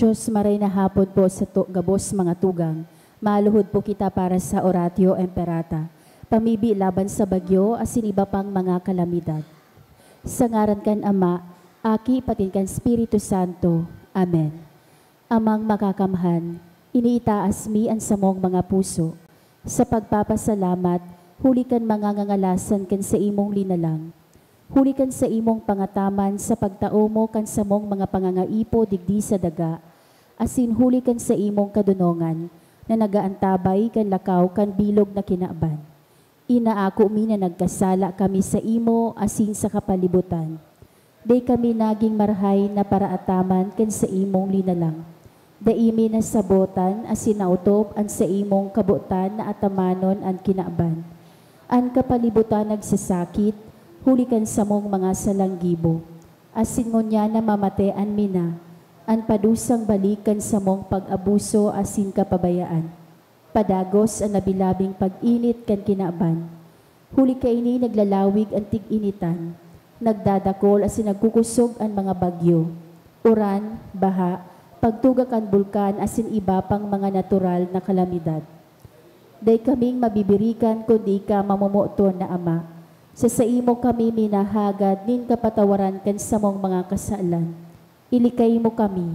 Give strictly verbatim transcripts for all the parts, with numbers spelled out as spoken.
Dios, maray na hapon po sa to, gabos mga tugang. Maluhod po kita para sa Oratio Imperata, pamibi laban sa bagyo asin iba pang mga kalamidad. Sa ngaran kan Ama, Aki, patin kan Espiritu Santo. Amen. Amang Makakamhan, iniitaas mi an samong mga puso sa pagpapasalamat huli kan mga ngangalasan kan saimong linalang, huli kan saimong pangataman sa pagtao mo kan samong mga pangangaipo digdi sa daga, asin huli kan saimong kadonongan na nagaantabay kan lakaw kan bilog na kinaban. Inaako mi na nagkasala kami saimo asin sa kapalibutan. Dai kami nagin marahay na paraataman kan saimong linalang. Dai mi nasabotan asin naotob an saimong kabotan na atamanon an kinaban. An kapalibutan nagsasakit huli kan samong mga salang gibo, asin ngunyan namamatean mi na. An padusang balik kan samong pag-abuso asin kapabayaan, padagos an labi-labing pag-init kan kinaban. Huli kaini naglalawig an tig-initan, nagdadakol asin nagkukosog an mga bagyo, uran, baha, pagtuga kan bulkan asin iba pang mga natural na kalamidad. Dai kaming mabibirikan kundi ika, mamomoton na Ama. Sa saimo kami minahagad nin kapatawaran kan samong mga kasalan. Ilikay mo kami,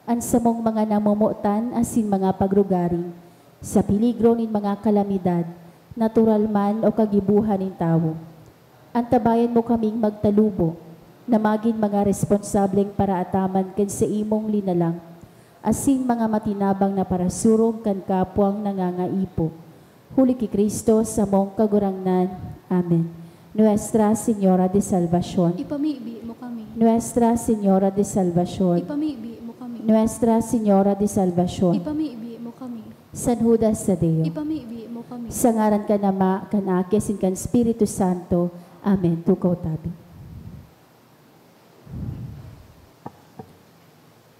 an samong mga namomotan asin mga pagrugaring, sa peligro nin mga kalamidad, natural man o kagibohan nin tawo. Antabayan mo kaming magtalubo na magin mga responsableng paraataman kan saimong linalang, asin mga matinabang na parasurog kan kapwang nangangaipo. Huli ki Cristo, samong Kagurangnan. Amen. Nuestra Señora de Salvacion. Ipamibi mo kami. Nuestra Señora de Salvacion. Ipamibi mo kami. Nuestra Señora de Salvacion. Ipamibi mo kami. San Judas Tadeo. Ipamibi mo kami. Sa ngaran kan Ama, kan Aki, asin kan Espiritu Santo. Amen. Tukaw tabi.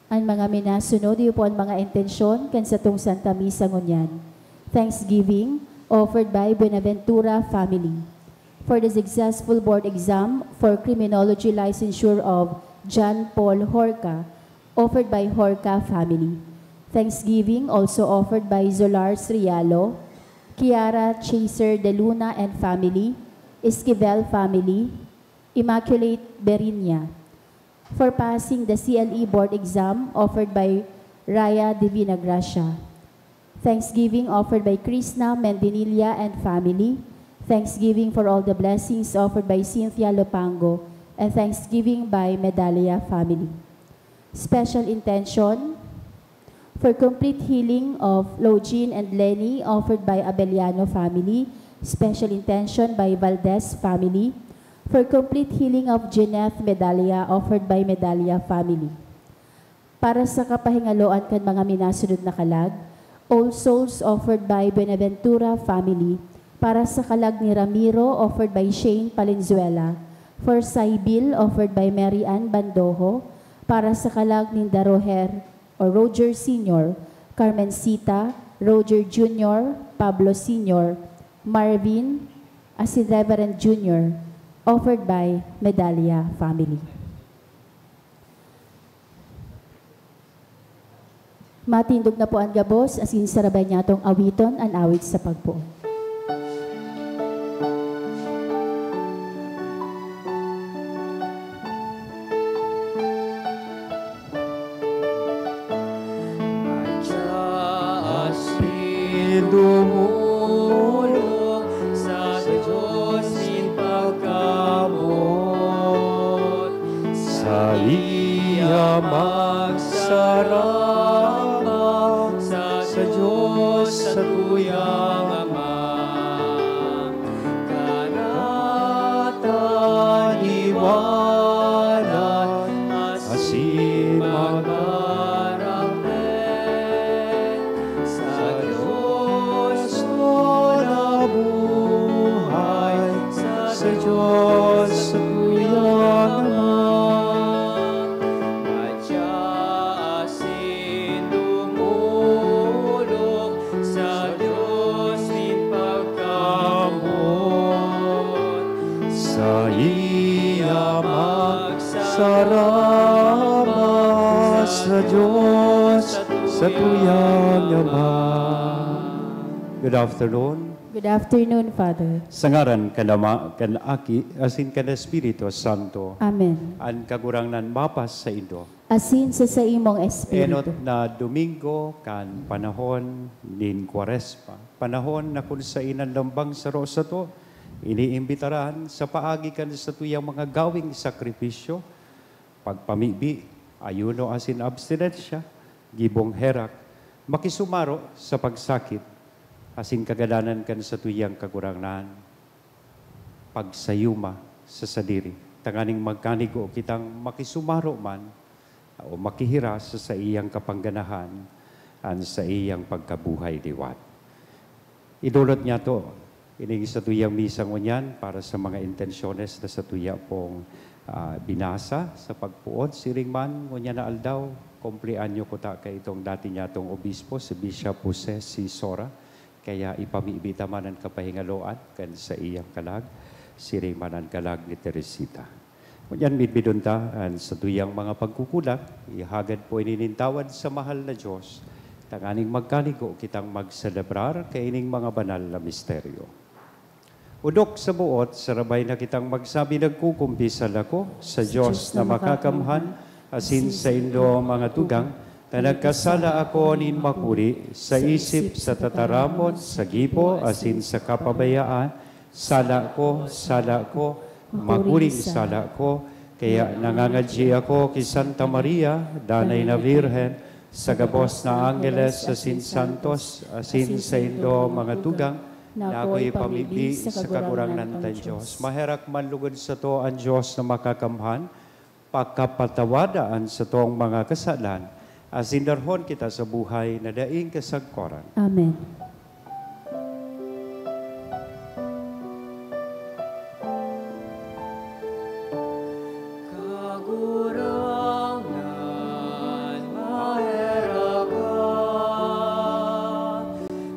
An mga minasunod, iyo po an mga intensyon kan satong Santa Misa ngunyan. Thanksgiving, offered by Buenaventura family. For the successful board exam for Criminology Licensure of John Paul Horca, offered by Horca family. Thanksgiving also offered by Zolar Srialo, Kiara Chaser de Luna and family, Esquivel family, Immaculate Berinya. For passing the C L E board exam offered by Raya Divina Gracia. Thanksgiving offered by Krishna Mendinilla and family. Thanksgiving for all the blessings offered by Cynthia Lopango. And thanksgiving by Medalla family. Special intention for complete healing of Login and Lenny, offered by Abellano family. Special intention by Valdez family. For complete healing of Jeanette Medalla, offered by Medalla family. Para sa kapahingaloan kan mga minasunod na kalag, All Souls, offered by Buenaventura family. Para sa kalag ni Ramiro, offered by Shane Palenzuela. For Saibil, offered by Mary Ann Bandojo. Para sa kalag ni Daroher o Roger Senior, Carmencita, Roger Junior, Pablo Senior, Marvin, asin Reverend Junior, offered by Medalla family. Matindog na po an gabos, asin sarabay niyatong awiton an awit sa pagpoon. Asin dumulog sa Diyos nin pagkamoot, saiya magsarama sa Diyos satuyang Ama. Karatan iwanan asin magparapit sa Diyos na buhay, sa Diyos satuyang Ama. At siya asin dumulog sa Diyos nin pagkamoot. Saiya magsarama sa Diyos Satuyang Ama. Good afternoon. Good afternoon, Father. Sa ngaran kan Ama, kan Aki, asin kan Espiritu Santo. Amen. An Kagurangnan mapas saindo. Asin sa saimong espiritu. Enot na Domingo kan panahon nin Kwaresma, panahon na kun saen an lambang saro sato iniimbitaran sa paagi kan satuyang mga gawing sakripisyo, pagpamibi, ayuno asin abstinensya, gibong herak, makisumaro sa pagsakit asin kagadanan kan satuyang Kagurangnan, pagsayuma sa sadiri, tanganing magkanigo kitang makisumaro man o makihiras sa saiyang kapangganahan an saiyang pagkabuhay liwat. Idolot niyato ining satuyang misa ngunyan para sa mga intensyones na satuya pong, ah, binasa sa pagpoon. Siring man, ngunyan na aldaw, kumpleanyo kuta kaitong dati niyatong obispo, si Bishop Jose C. Sora. Kaya ipamibi ta man an kapahingaloan kan saiyang kalag, siring man an kalag ni Teresita. Ngunyan midbidon ta an satuyang mga pagkukulang, ihagad po ini nin tawad sa mahal na Dios, tanganing magkanigo kitang magselebrar kaining mga banal na misteryo. Odok sa buot, sarabay na kitang magsabi, nagkukumpisal ako sa Dios na makakamhan, asin saindo, mga tugang, ta nagkasala ako nin makuri sa isip, sa tataramon, sa gibo, asin sa kapabayaan. Sala ko, sala ko, makuring sala ko. Kaya nangangadyi ako ki Santa Maria, Danay na Birhen, sa gabos na anggeles asin santos, asin saindo, mga tugang, na ako'y pamibi sa Kagurangnan tang Dios. Maherak man lugod sato an Dios na makakamhan, pakapatawada an satong mga kasalan, asin darhon kita sa buhay na daing kasagkoran. Amen. Kagurangnan, maherak ka.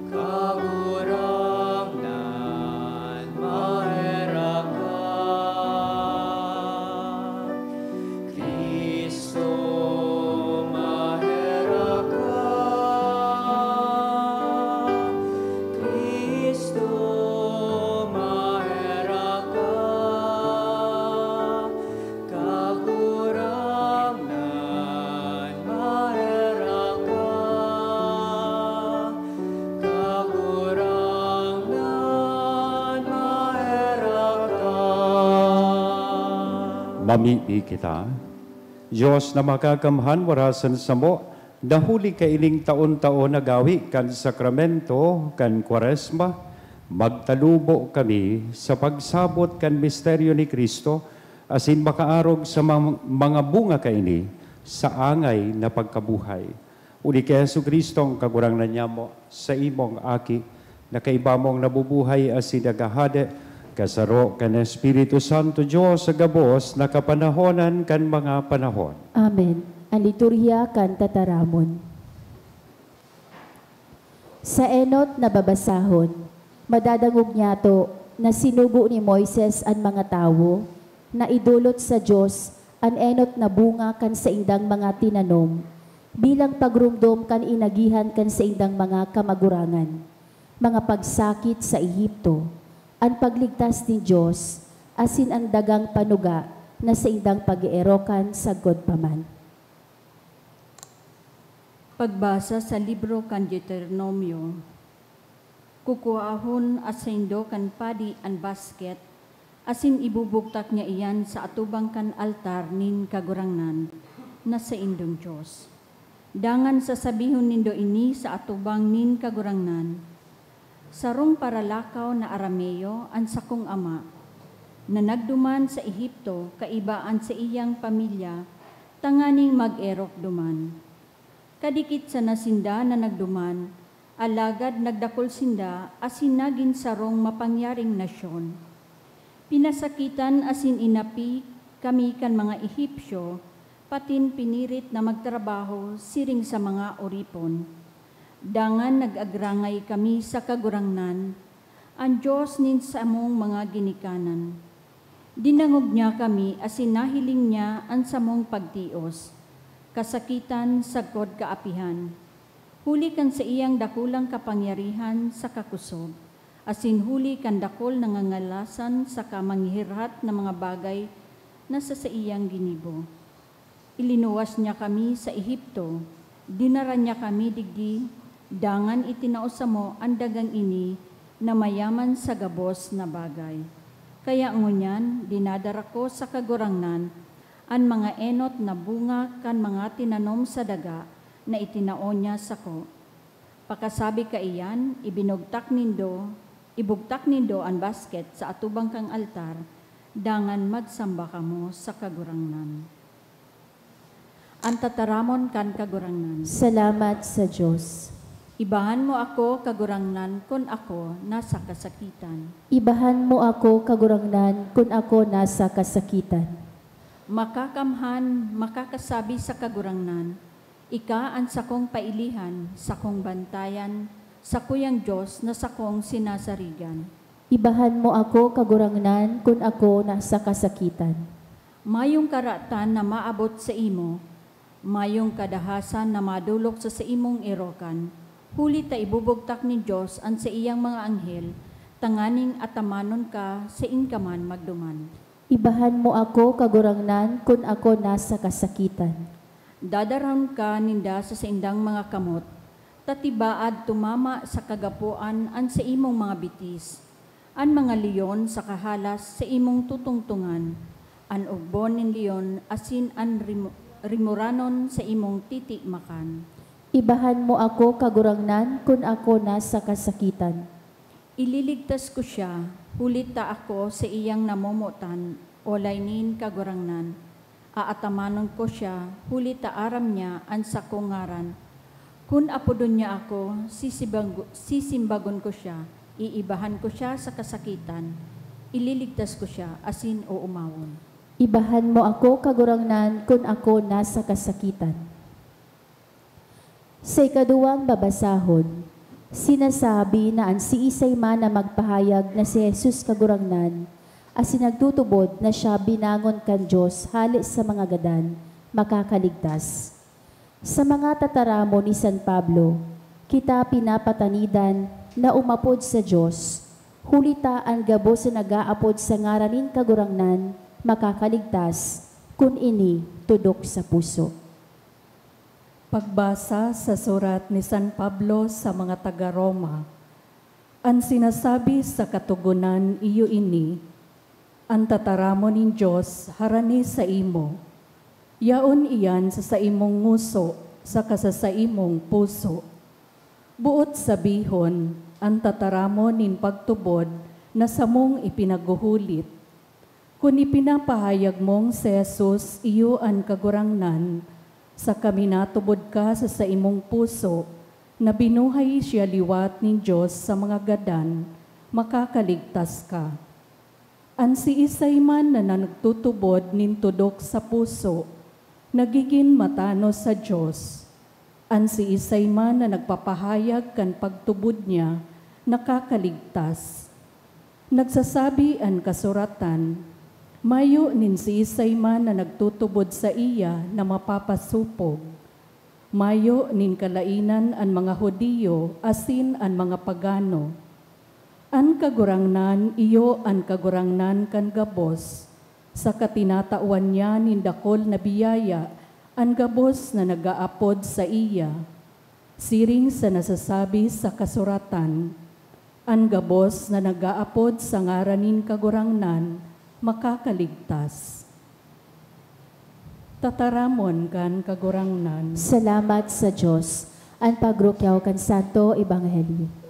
Kagurangnan, maherak ka. Cristo, maherak ka. Cristo, maherak ka. Kagurangnan, maherak ka. Kagurangnan, maherak ka. Mamibi kita. Dios na makakamhan, warasan samo, na huli kaining taon-taon na gawi kan sakramento kan Kwaresma, magtalubo kami sa pagsabot kan misteryo ni Cristo asin makaarog sa mga, mga bunga kaini sa angay na pagkabuhay. Huli ki Jesu-Cristo, an Kagurangnan nyamo, saimong Aki, na kaiba mong nabubuhay asin naghahade, kasaro kan Espiritu Santo, Dios sa gabos na kapanahonan kan mga panahon. Amen. An liturhiya kan tataramon. Sa enot na babasahon, madadangog nyato na sinugo ni Moises an mga tawo na idolot sa Dios an enot na bunga kan saindang mga tinanom, bilang pagromdom kan inagihan kan saindang mga kamagurangan, mga pagsakit sa Ehipto, an pagligtas nin Dios, asin an dagang panuga na saindang pag-eerokan sagkod pa man. Pagbasa sa libro kan Deuteronomio. Kukuahon saindo kan padi an basket, asin ibubugtak niya iyan sa atubang kan altar nin Kagurangnan na saindong Dios. Dangan sasabihon nindo ini sa atubang nin Kagurangnan, "Sarong paralakaw na Arameo an sakong ama, na nagduman sa Ehipto kaiba an saiyang pamilya, tanganing mag-erok duman. Kadikit sana sinda na nagduman, alagad nagdakul sinda asin nagin sarong mapangyaring nasyon. Pinasakitan asin inapi kami kan mga Egipcio, patin pinirit na magtrabaho siring sa mga oripon. Dangan nag-agrangay kami sa Kagurangnan, an Dios nin samong mga ginikanan. Dinangog niya kami asin nahiling niya an samong pagtios, kasakitan sagkod kaapihan. Huli kan saiyang dakulang kapangyarihan saka kosog, asin huli kan dakul na ngangalasan saka manghihirhat na mga bagay na sa saiyang ginibo. Ilinuwas niya kami sa Ehipto, dinara niya kami digdi, dangan itinao samo an dagang ini na mayaman sa gabos na bagay. Kaya ngunyan, dinadara ko sa Kagurangnan an mga enot na bunga kan mga tinanom sa daga na itinao niya sako. Pakasabi kaiyan, ibinugtak nindo, ibugtak nindo an basket sa atubang kan altar, dangan magsamba kamo sa Kagurangnan. An tataramon kan Kagurangnan. Salamat sa Dios. Ibahan mo ako, Kagurangnan, kun ako nasa kasakitan. Ibahan mo ako, Kagurangnan, kun ako nasa kasakitan. Makakamhan, makakasabi sa Kagurangnan, "Ika an sakong pailihan, sakong bantayan, sakuyang Dios na sakong sinasarigan." Ibahan mo ako, Kagurangnan, kun ako nasa kasakitan. Mayong karatan na maabot saimo, mayong kadahasan na madolok sa saimong erokan, huli ta ibubugtak nin Dios an saiyang mga anghel tanganing atamanon ka sain ka man magduman. Ibahan mo ako, Kagurangnan, kun ako nasa kasakitan. Dadarahon ka ninda sa saindang mga kamot, ta tibaad tumama sa kagapoan an saimong mga bitis. An mga leon sa kahalas saimong tutungtongan, an ugbon nin leon asin an rimo-, rimoranon saimong titimakan. Ibahan mo ako, Kagurangnan, kun ako nasa kasakitan. Ililigtas ko siya, huli ta ako saiyang namomotan, olay nin Kagurangnan. Aatamanon ko siya, huli ta aram niya an sakong ngaran. Kun apodon niya ako, sisibag-, sisimbagon ko siya, iibahan ko siya sa kasakitan, ililigtas ko siya, asin oomawon. Ibahan mo ako, Kagurangnan, kun ako nasa kasakitan. Sa ikaduwang babasahon, sinasabi na an siisay man na magpahayag na si Jesus Kagurangnan, asin nagtutubod na siya binangon kan Dios hale sa mga gadan, makakaligtas. Sa mga tataramon ni San Pablo, kita pinapatanidan na umapod sa Dios, huli ta an gabos na nag-aapod sa ngaran nin Kagurangnan makakaligtas, kun ini tudok sa puso. Pagbasa sa surat ni San Pablo sa mga taga Roma. An sinasabi sa Katogonan iyo ini, an tataramon nin Dios harani saimo. Yaon iyan sa saimong ngoso saka sa saimong puso. Boot sabihon, an tataramon nin pagtubod na samong ipinaghuhulit. Kun ipinapahayag mong si Jesus iyo an Kagurangnan, saka minatubod ka sa saimong puso na binuhay siya liwat nin Dios sa mga gadan, makakaligtas ka. An siisay man na nagtutubod nin tudok sa puso, nagigin matanos sa Dios. An siisay man na nagpapahayag kan pagtubod niya, nakakaligtas. Nagsasabi an kasuratan, "Mayo nin siisay man na nagtutubod saiya na mapapasopog." Mayo nin kalaenan an mga Judio asin an mga pagano. An Kagurangnan iyo an Kagurangnan kan gabos, saka tinatawan niya nin dakul na biyaya an gabos na nag-aapod saiya. Siring sa nasasabi sa kasuratan, "An gabos na nag-aapod sa ngaran nin Kagurangnan makakaligtas." Tataramon kan Kagurangnan. Salamat sa Dios. An pagrukyaw kan Santo Ebanghelyo.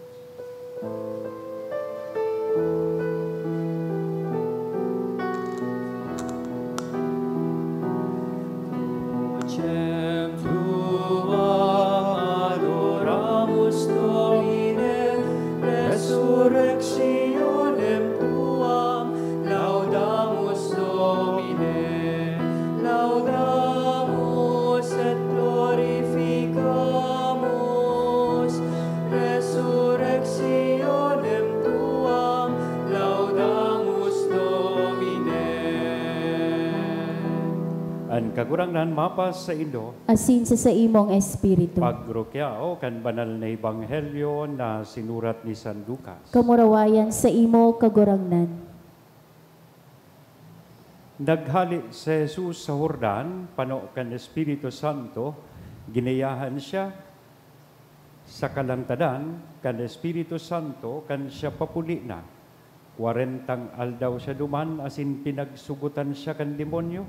Resurrectionem tuam, laudamus Domine, laudamus et glorificamus, resur- An Kagurangnan mapasaindo. Asin sa saimong espiritu. Pagrukyao kan banal na ebanghelyo na sinurat ni San Lucas. Kamurawayan saimo, Kagurangnan. Naghale si Jesus sa Jordan, pano kan Espiritu Santo, ginayahan siya sa kalantadan kan Espiritu Santo kan siya papuli na. Kwarentang aldaw siya duman asin pinagsugotan siya kan demonyo.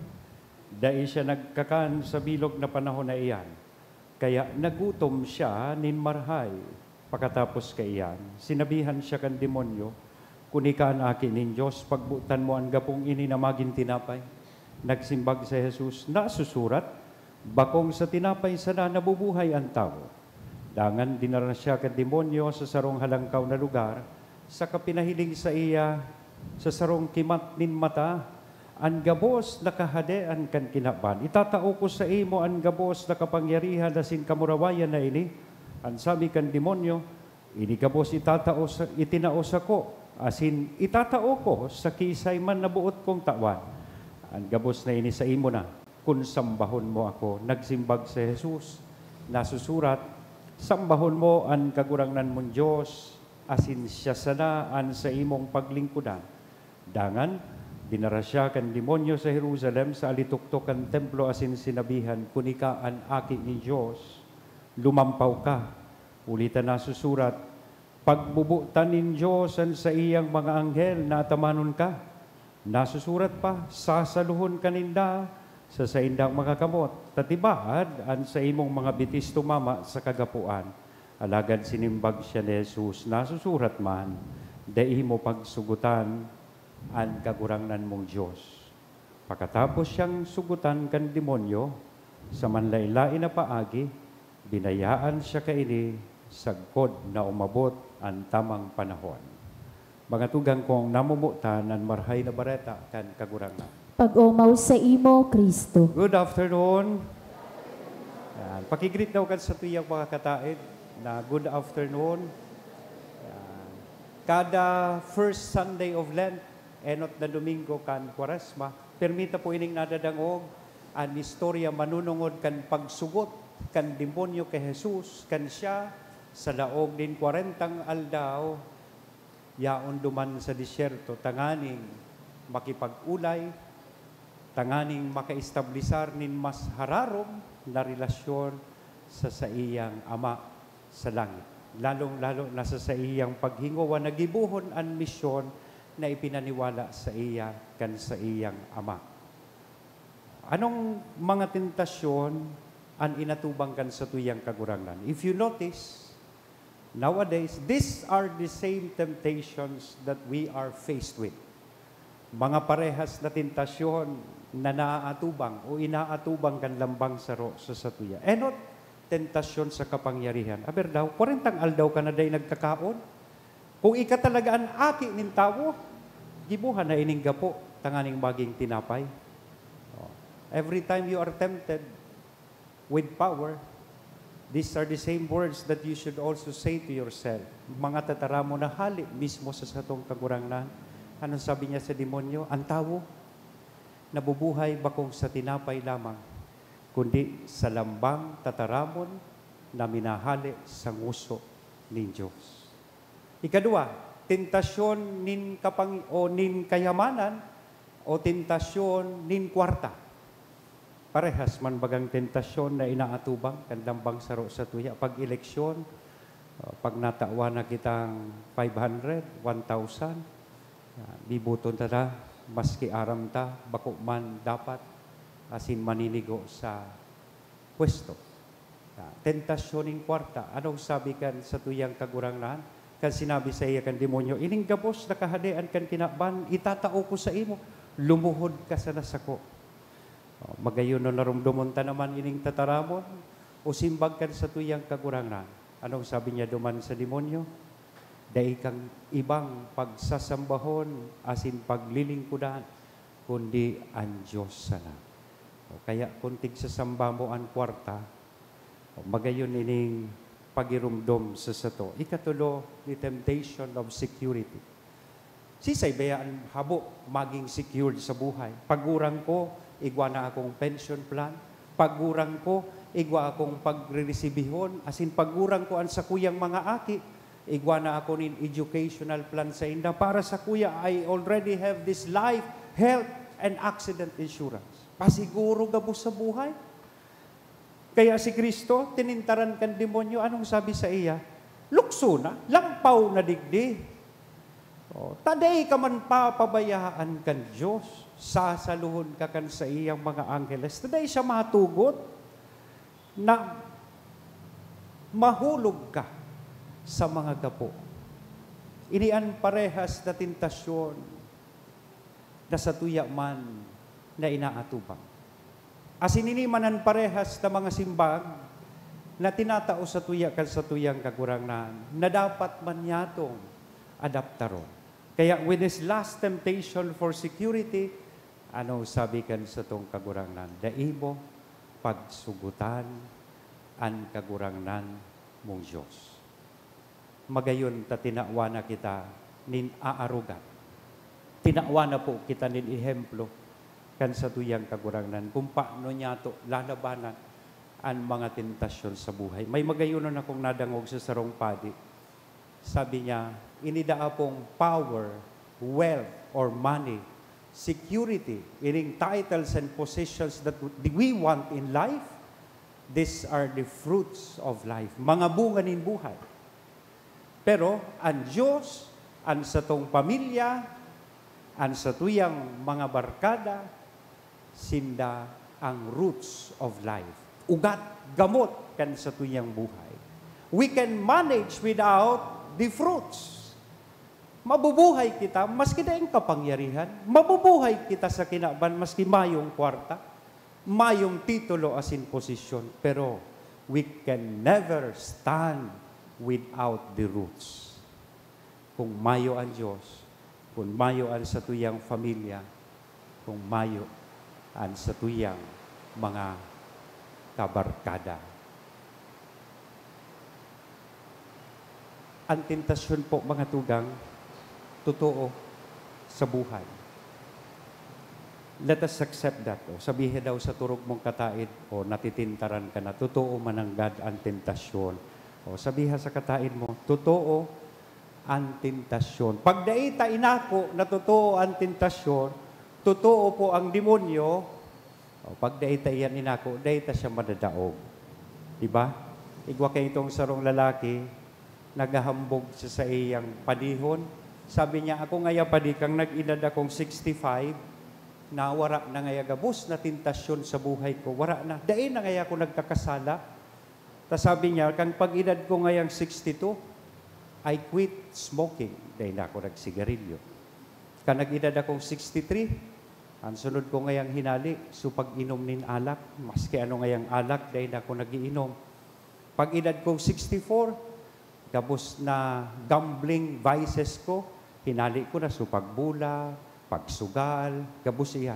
Dai siya nagkakan sa bilog na panahon na iyan, kaya nagutom siya nin marahay. Pakatapos kaiyan, sinabihan siya kan demonyo, "Kun ika an Aki nin Dios, pagbotan mo an gapong ini na magin tinapay." Nagsimbag si Jesus, "Nasusurat, 'Bakong sa tinapay sana nabubuhay an tawo.'" Dangan dinara siya kan demonyo sa sarong halangkaw na lugar, saka pinahiling saiya sa sarong kimat nin mata an gabos na kahadean kan kinaban. "Itatao ko saimo an gabos na kapangyarihan asin kamurawayan na ini," an sabi kan demonyo. "Ini gabos itatao sa, itinao sako, asin itatao ko sa kiisay man na boot kong tawan. An gabos na ini saimo na, kun sambahon mo ako." Nagsimbag si Jesus, "Nasusurat, 'Sambahon mo an Kagurangnan mong Dios, asin siya sana an saimong paglingkodan.'" Dangan, dinara siya kan demonyo sa Jerusalem, sa alitoktok kan templo, asin sinabihan, "Kun ika an Aki nin Dios, lumampaw ka, huli ta nasusurat, 'Pagbobotan nin Dios an saiyang mga anghel na atamanon ka.' Nasusurat pa, 'Sasalohon ka ninda sa saindang mga kamot, ta tibaad an saimong mga bitis tumama sa kagapoan.'" Alagad sinimbag siya ni Jesus, "Nasusurat man, 'Dai mo pagsugotan an Kagurangnan mong Dios.'" Pakatapos siyang sugotan kan demonyo, sa manlaen-laen na paagi, binayaan siya kaini sagkod na umabot an tamang panahon. Mga tugang kong namomotan, an Marahay na Bareta kan Kagurangnan. Pag-omaw saimo, Cristo. Good afternoon. Yan. Pakigreet daw kan satuyang mga kataed na good afternoon. Yan. Kada first Sunday of Lent, enot na Domingo kan Kwaresma, permita po ining nadadangog an istorya manunungod kan pagsugot kan demonyo ki Jesus, kan siya, sa laog nin kwarentang aldaw, yaon duman sa disyerto tanganing makipag-olay, tanganing makaestablisar nin mas hararom na relasyon sa saiyang Ama sa langit, lalong-lalo na sa saiyang paghingowa na gibohon an misyon na ipinaniwala saiya kan saiyang Ama. Anong mga tentasyon an inatubang kan satuyang Kagurangnan? If you notice, nowadays, these are the same temptations that we are faced with. Mga parehas na tentasyon na naaatubang o inaatubang kan lambang saro sa satuya. Enot, tentasyon sa kapangyarihan. Aber daw, kwarentang aldaw ka na dai nagkakaon. Kung ika talaga an Aki nin Tawo, giboha na ining gapo tanganing magin tinapay. Oh. Every time you are tempted with power, these are the same words that you should also say to yourself. Mga tataramon na hale mismo sa satong Kagurangnan. Anong sabi niya sa demonyo? An tawo nabubuhay bakong sa tinapay lamang, kundi sa lambang tataramon na minahale sa ngoso nin Dios. Ikadua, tentasyon nin kapang-, o nin kayamanan o tentasyon nin kwarta. Parehas man bagang tentasyon na inaatubang kan lambang saro sa tuya. Pag eleksyon, ah, pag natawan na kitang five hundred, one thousand, ah, biboton ta na, maski aram ta, bako man dapat, asin maninigo sa pwesto. Ah, tentasyon nin kwarta. Anong sabi kan satuyang Kagurangnan? Kan sinabi saiya kan demonyo, "Ining gabos na kahadean kan kinaban, itatao ko saimo. Lumuhod ka sana sako." Oh, magayon na narumdomon ta naman ining tataramon o simbag kan satuyang Kagurangnan. Anong sabi niya duman sa demonyo? "Dai kang ibang pagsasambahon asin paglilingkodan, kundi an Dios sana." O kaya, kun tigsasamba mo an kwarta, o magayon ining pagirumdom sa sato. Ikatulo, the temptation of security. Sisay baya an habo maging secured sa buhay? Pagurang ko, igwa na akong pension plan. Pagurang ko, igwa akong pagreresibihon, asin pagurang ko an sakuyang mga aki, igwa na ako nin educational plan sainda. Para sakuya, I already have this life, health, and accident insurance. Pasiguro gabos sa buhay. Kaya si Cristo, tinintaran kan demonyo, anong sabi saiya? "Lukso na, lampaw na digdi. O, ta dai ka man papabayaan kan Dios, sasalohon ka kan saiyang mga angheles, ta dai siya matugot na mahulog ka sa mga gapo." Ini an parehas na tentasyon na satuya man na inaatubang. Asin ini man an parehas na mga simbag na tinatao satuya kan satuyang Kagurangnan na dapat man niyatong adaptaron. Kaya with this last temptation for security, ano sabi kan satong Kagurangnan? "Dai mo pagsugotan an Kagurangnan mong Dios." Magayon ta tinawan na kita nin aarugan. Tinawan na po kita nin ehemplo kan satuyang Kagurangnan kung paano niyato lalabanan an mga tentasyon sa buhay. May magayonon akong nadangog sa sarong padi. Sabi niya, "Ini daa pong power, wealth, or money, security, ining titles and positions that we want in life, these are the fruits of life." Mga bunga nin buhay. Pero an Dios, an satong pamilya, an satuyang mga barkada, sinda ang roots of life. Ugat, gamot kan satuyang buhay. We can manage without the fruits. Mabubuhay kita maski daing kapangyarihan. Mabubuhay kita sa kinaban maski mayong kwarta, mayong titulo asin posisyon. Pero we can never stand without the roots. Kung mayo an Dios, kung mayo an satuyang pamilya, kung mayo an satuyang mga kabarkada. An tentasyon po, mga tugang, totoo sa buhay. Let us accept that. O, sabihin daw sa turog mong kataed, "O, natitintaran ka na." Totoo mananggad an tentasyon. O, sabiha sa kataed mo, "Totoo an tentasyon." Pag dai ta inako na totoo an tentasyon, totoo po ang demonyo, o, pag dai ta iyan inako, dai ta siya madadaog. Di ba? Igwa kayo itong sarong lalaki, naghahambog sa saiyang padihon. Sabi niya, "Ako ngaya, padi, kan nag-edad akong sixty-five, na wara na ngaya gabos na tentasyon sa buhay ko. Wara na. Dai na ngaya ako nagkakasala." Ta sabi niya, "Kan pag-edad ko ngayang sixty-two, I quit smoking." Dai na ako nagsigarilyo. Kan nag-edad akong sixty-three, an sunod ko ngayang hinali, so pag-inom nin alak, maski ano ngayang alak, dai na ako nag-iinom. Pag-edad kong sixty-four, gabos na gambling vices ko, hinali ko na, so pagbola, pagsugal, gabos iya.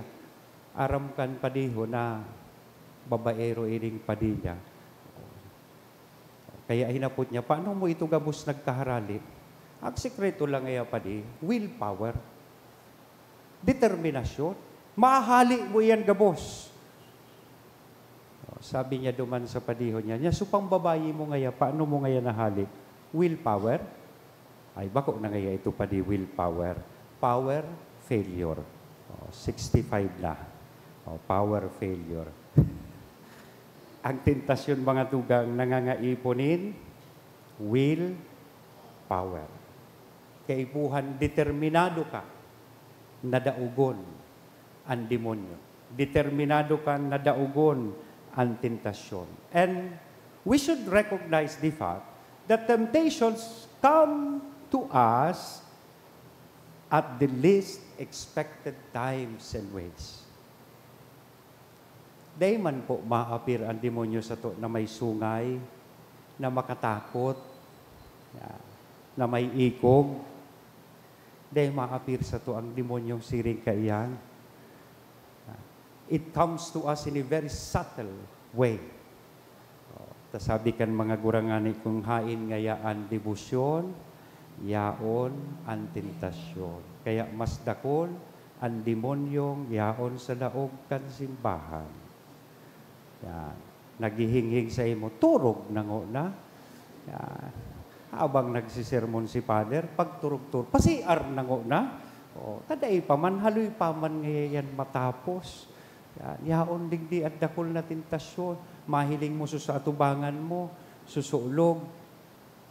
Aram kan padiho na babaero ining padi niya. Kaya hinapot niya, "Paano mo ito gabos nagkaharali?" "Ang sekreto lang iya, padi, willpower. Determinasyon. Mahali mo iyan gabos." O, sabi niya duman sa padiho niya, "Nya, so pambabayi mo ngaya, paano mo ngaya nahali? Willpower?" "Ay, bako na ngaya ito, padi, willpower. Power failure." O, sixty-five na. O, power failure. Ang tentasyon, mga tugang, nangangaipo nin will power. Kaipuhan, determinado ka na daogon an demonyo. Determinado ka na daogon an tentasyon. And we should recognize the fact that temptations come to us at the least expected times and ways. Dai man po maapir an demonyo sato na may sungay, na makatakot, na, na may ikog. Dai maapir sato ang demonyong siring kaiyan. It comes to us in a very subtle way. O, ta sabi kan mga gurangani, "Kung haen ngaya an debosyon, yaon an tentasyon." Kaya mas dakul An demonyong yaon sa laog kan simbahan. Yan. Naghihinghing sa imo, "Turog na ngona." Yan. Habang nagsisermon si Father, pagturog-turog, "Pa-C R na ngona." O, ta dai pa man, haloy pa man ngayon yan matapos. Yan. Yaon digdi an dakul na tentasyon. Mahiling mo su sa atubangan mo, susulog,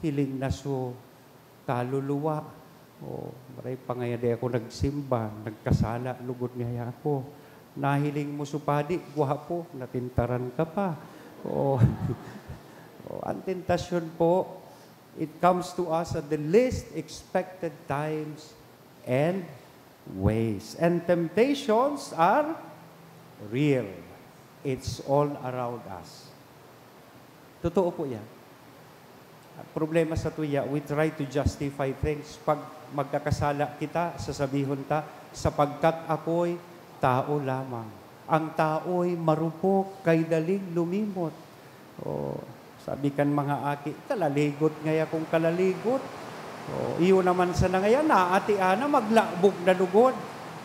hiling na su kaluluwa. O, maray pa ngaya di ako nagsimba, nagkasala lugod ngaya ako. Nahiling mo su padi, gwapo, natintaran ka pa. O, o, ang tentasyon po, it comes to us at the least expected times and ways. And temptations are real. It's all around us. Totoo po yan. Ang problema sa tuya, we try to justify things. Pag magkakasala kita, sasabihon ta, "Sapagkat ako'y tao lamang." Ang tao'y marupok, kay daling lumimot. O, sabi kan mga aki, "Kalaligot ngaya kong kalaligot." O, iyo naman sana ngaya, naatian na, maglabog na lugod.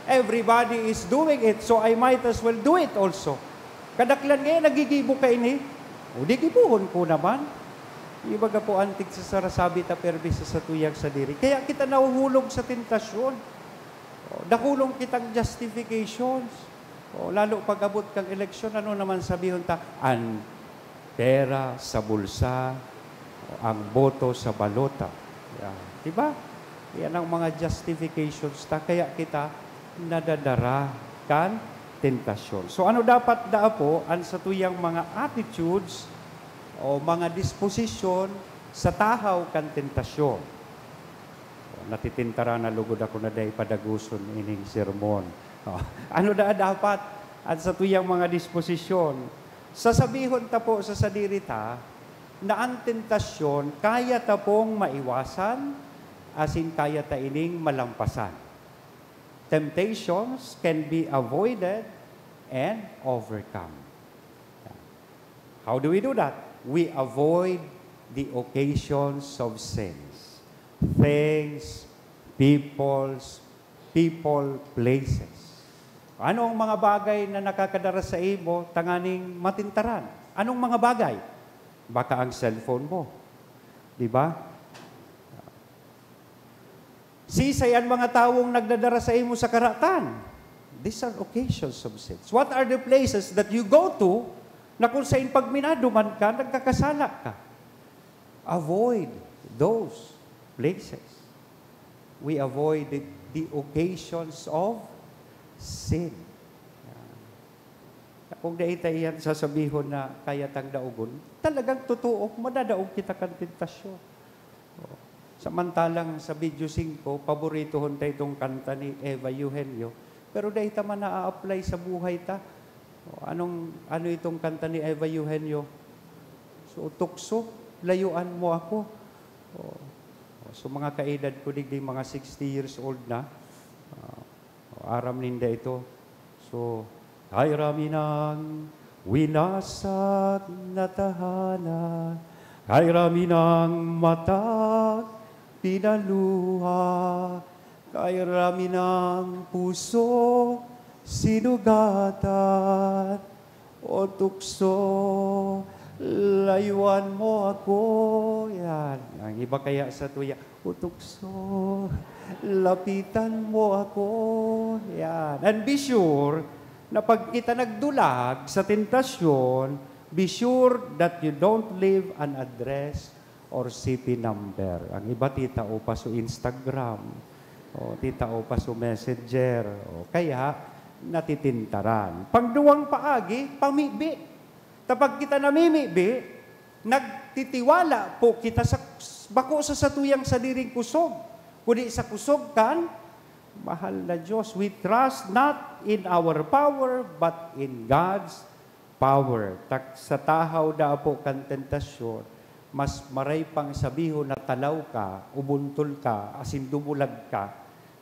Everybody is doing it, so I might as well do it also. Kadaklan ngaya, nagigibo kaini. O, di gibohon ko naman. Ibaga po, antig sa sarasabi ta permi sa satuyang sadiri. Kaya kita nahuhulog sa tentasyon. O, dakulong kitang justifications. O, lalo pag-abot kang eleksyon, ano naman sabihon ta? An pera sa bulsa, o, ang boto sa balota. Yan. Di ba? Yan ang mga justifications ta. Kaya kita nadadara kan tentasyon. So, ano dapat daa po an satuyang mga attitudes o mga disposisyon sa tahaw kan tentasyon? O, natitintaran na lugod ako na dai padaguson ining sermon. O, ano daa dapat an satuyang mga disposisyon? Sasabihon ta po sa sadiri ta na an tentasyon kaya ta pong maiwasan, asin kaya ta ining malampasan. Temptations can be avoided and overcome. How do we do that? We avoid the occasions of sins. Things, peoples, people, places. Ano ang mga bagay na nakakadara sa imo tanganing matintaran? Anong mga bagay? Baka ang cellphone mo. Di ba? Sisay an mga tawong nagdadara sa imo sa karatan? These are occasions of sins. What are the places that you go to na kung sain pag minaduman ka, nagkakasala ka? Avoid those places. We avoid the, the occasions of sin. Kung dai ta iyan sasabihon na kaya tang daogon, talagang totoo, madadaog kita kan tentasyon. O, samantalang sa video singko, paboritohon ta itong kanta ni Eva Eugenio, pero dai ta man naa-apply sa buhay ta. O, anong, ano itong kanta ni Eva Eugenio? So, tukso, layuan mo ako. O, so, mga kaedad ko, digdi mga sixty years old na. Ah, o, aram ninda ito. So, kay rami nang winasat na tahanan, kay rami nang matag pinaluha, kay rami nang puso sinugatan. O tukso, layuan mo ako. Yan. Ang iba kaya sa tuya, "O tukso, lapitan mo ako." Yan. And be sure na pag kita nagdulag sa tentasyon, be sure that you don't leave an address or C P number. Ang iba, titao pa su Instagram, o titao pa su Messenger, o kaya natitintaran. Pangduwang paagi, pamibi. Ta pag kita namimibi, nagtitiwala po kita sa, bako sa satuyang sadiring kusog, kundi sa kusog kan mahal na Dios. We trust not in our power, but in God's power. Tak sa tahaw daa po kan tentasyon, mas maray pang sabihon na talaw ka, ubuntol ka, asin dumulag ka,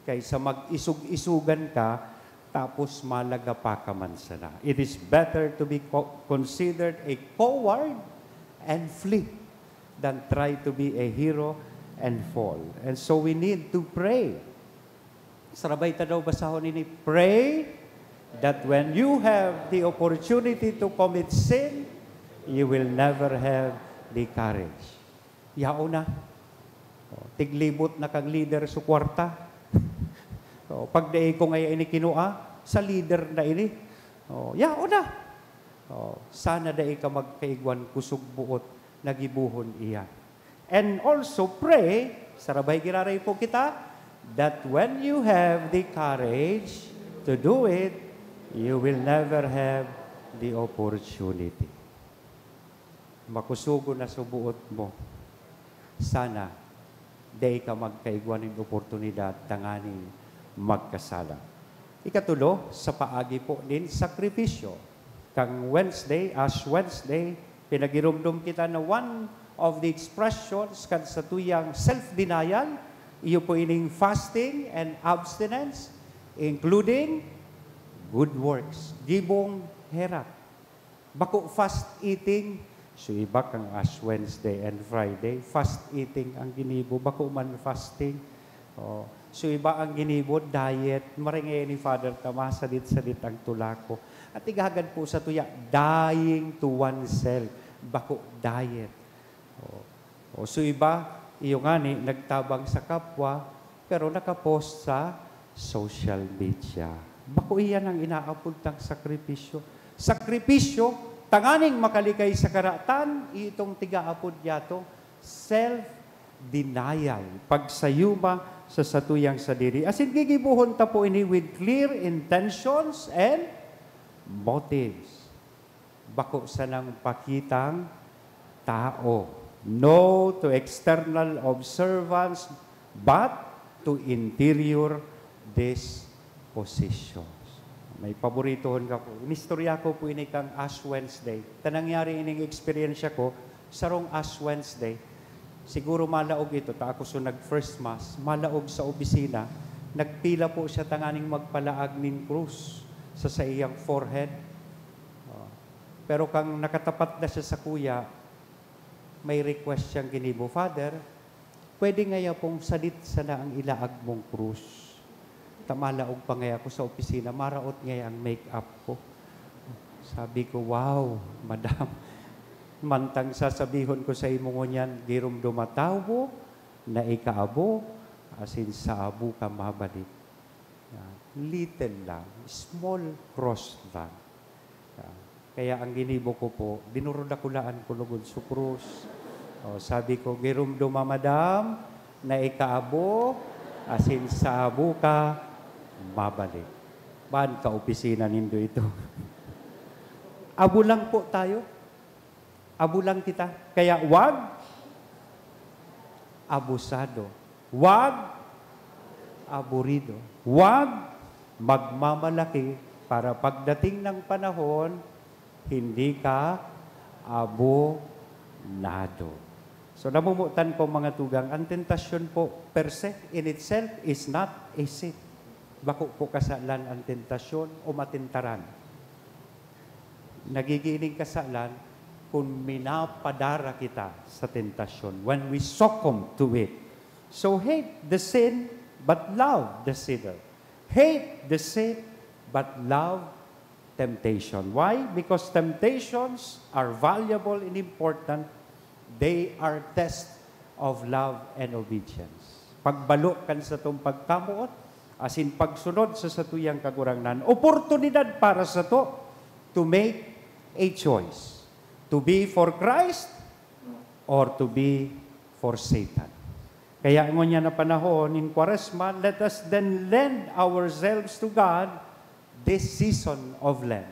kaysa mag-isog-isogan ka, tapos malagapa ka man sana. It is better to be co-, considered a coward and flee than try to be a hero and fall. And so we need to pray. Sarabay ta daw basahon ini, "Pray that when you have the opportunity to commit sin, you will never have the courage." Yaon na. O, tiglibot na kang leader sa kwarta. O, pag dai ko ngaya ini kinua, sa leader na ini. O, yaon na. O, sana dai ka magkaigwan kusog buot na gibohon iyan. And also pray, sarabay giraray po kita, that when you have the courage to do it, you will never have the opportunity. Makusogon na subuot mo. Sana, dai ka magkaigwa nin oportunidad tanganing magkasala. Ikatulo, sa paagi po nin sakripisyo. Kang Wednesday, Ash Wednesday, pinagirumdom kita na one of the expressions kan satuyang self-denial, iyo po ining fasting and abstinence, including good works, gibong herak. Bako fast eating, so iba kang Ash Wednesday and Friday, fast eating ang ginibo, bako man fasting. Oh, so iba ang ginibo, diet. Maringay ni Father Tama, sadit-sadit ang tulako. At igagad po sa tuya, dying to oneself. Bako diet. Oh. O so iba, iyo ngani, nagtabang sa kapwa, pero nakapost sa social media. Bako iyan ang inaapod tang sakripisyo. Sakripisyo, tanganing makalikay sa karatan, itong tigaapod yato, self-denial, pagsayuma sa satuyang sadiri. Asin gigibohon ta po ini with clear intentions and motives. Bako sanang pakitang tao. No to external observance, but to interior dispositions. May paboritohon ka po. Inistorya ko po ini kang Ash Wednesday. Ta nangyari ining eksperyensya ko, sarong Ash Wednesday. Siguro malaog ito, ta ako so nag-first mass, malaog sa opisina, nagpila po siya tanganing magpalaag nin krus sa saiyang forehead. Oh. Pero kang nakatapat na siya sakuya, may request siyang ginibo, "Father, pwede ngaya pong sadit sana ang ilaag mong krus? Ta malaog pa ngaya ako sa opisina, maraot ngaya ang make-up ko." Sabi ko, "Wow, madam, mantang sasabihon ko sa imo ngunyan, giromdoma ta mo na ikaabo, asin sa abo ka mabalik." Yan. Little lang, small cross lang. Yan. Kaya ang ginibo ko po, dinurdakulaan ko lugod so krus. O, sabi ko, "Giromdoma, madam, na ikaabo, asin sa abo ka mabalik." Baan ka opisina nindo ito? Abo lang po tayo. Abo lang kita. Kaya wag abusado. Wag aburido. Wag magmamalaki para pagdating ng panahon, hindi ka abonado. So, namumutan ko, mga tugang, ang tentasyon po, per se, in itself, is not a sin. Bako po kasalan ang tentasyon o matentaran. Nagigining kasalan kung minapadara kita sa tentasyon, when we succumb to it. So hate the sin, but love the sinner. Hate the sin, but love temptation. Why? Because temptations are valuable and important. They are test of love and obedience. Pagbalo kan satong pagkamoot, asin pagsunod sa satuyang Kagurangnan, oportunidad para sato to make a choice, to be for Christ or to be for Satan. Kaya ngunyan na panahon nin Kwaresma, let us then lend ourselves to God this season of Lent.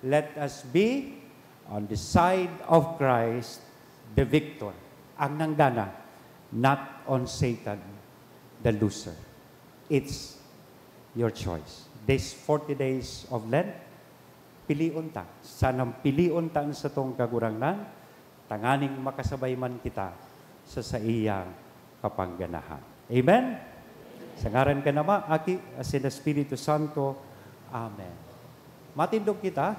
Let us be on the side of Christ, the victor, ang nanggana, not on Satan, the loser. It's your choice. These forty days of Lent, pilion ta. Sanang pilion ta an satong Kagurangnan, tanganing makasabay man kita sa saiyang kapangganahan. Amen? Sa ngaran kan Ama, Aki, asin Espiritu Santo. Amen. Matindog kita.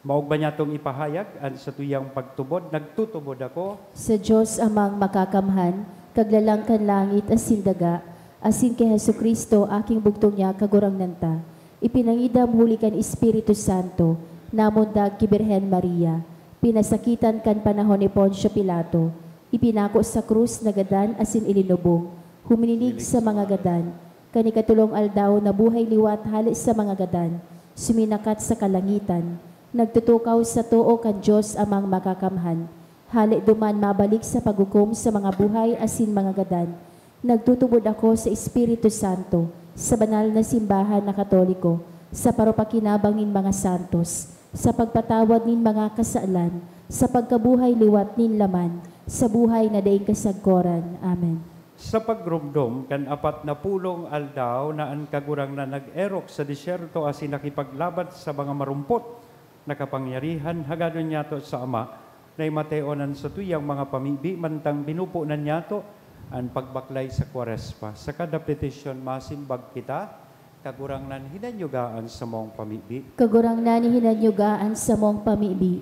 Maog ba niyatong ipahayag an satuyang pagtubod? Nagtutubod ako. Sa Dios Amang Makakamhan, Kaglalang kan langit asin daga, asin ki Jesu-Cristo, aking bugtong niya, Kagurangnan ta. Ipinangidam huli kan Espiritu Santo, namundag ki Birhen Maria, pinasakitan kan panahon ni Poncio Pilato, ipinako sa krus, nagadan asin ilinubong, huminilig sa mga gadan. Kan ikatolong aldaw, nabuhay liwat hale sa mga gadan, suminakat sa kalangitan, nagtutukaw sa too kan Dios Amang Makakamhan. Hale duman mabalik sa paghukom sa mga buhay asin mga gadan. Nagtutubod ako sa Espiritu Santo, sa banal na simbahan na Katoliko, sa paropakinabang nin mga santos, sa pagpatawad nin mga kasalan, sa pagkabuhay liwat nin laman, sa buhay na daing kasagkoran. Amen. Sa pagromdom kan apat na pulong aldaw na an Kagurangnan nag-erok sa desyerto asin nakipaglaban sa mga marumpot na kapangyarihan, hagadon niyato sa Ama na imateon an satuyang mga pamibi mantang binuponan niyato an pagbaklay sa Kwaresma. Sa kada petisyon masimbag kita, Kagurangnan, hinanyuga an samong pamibi. Kagurangnan, hinanyuga an samong pamibi.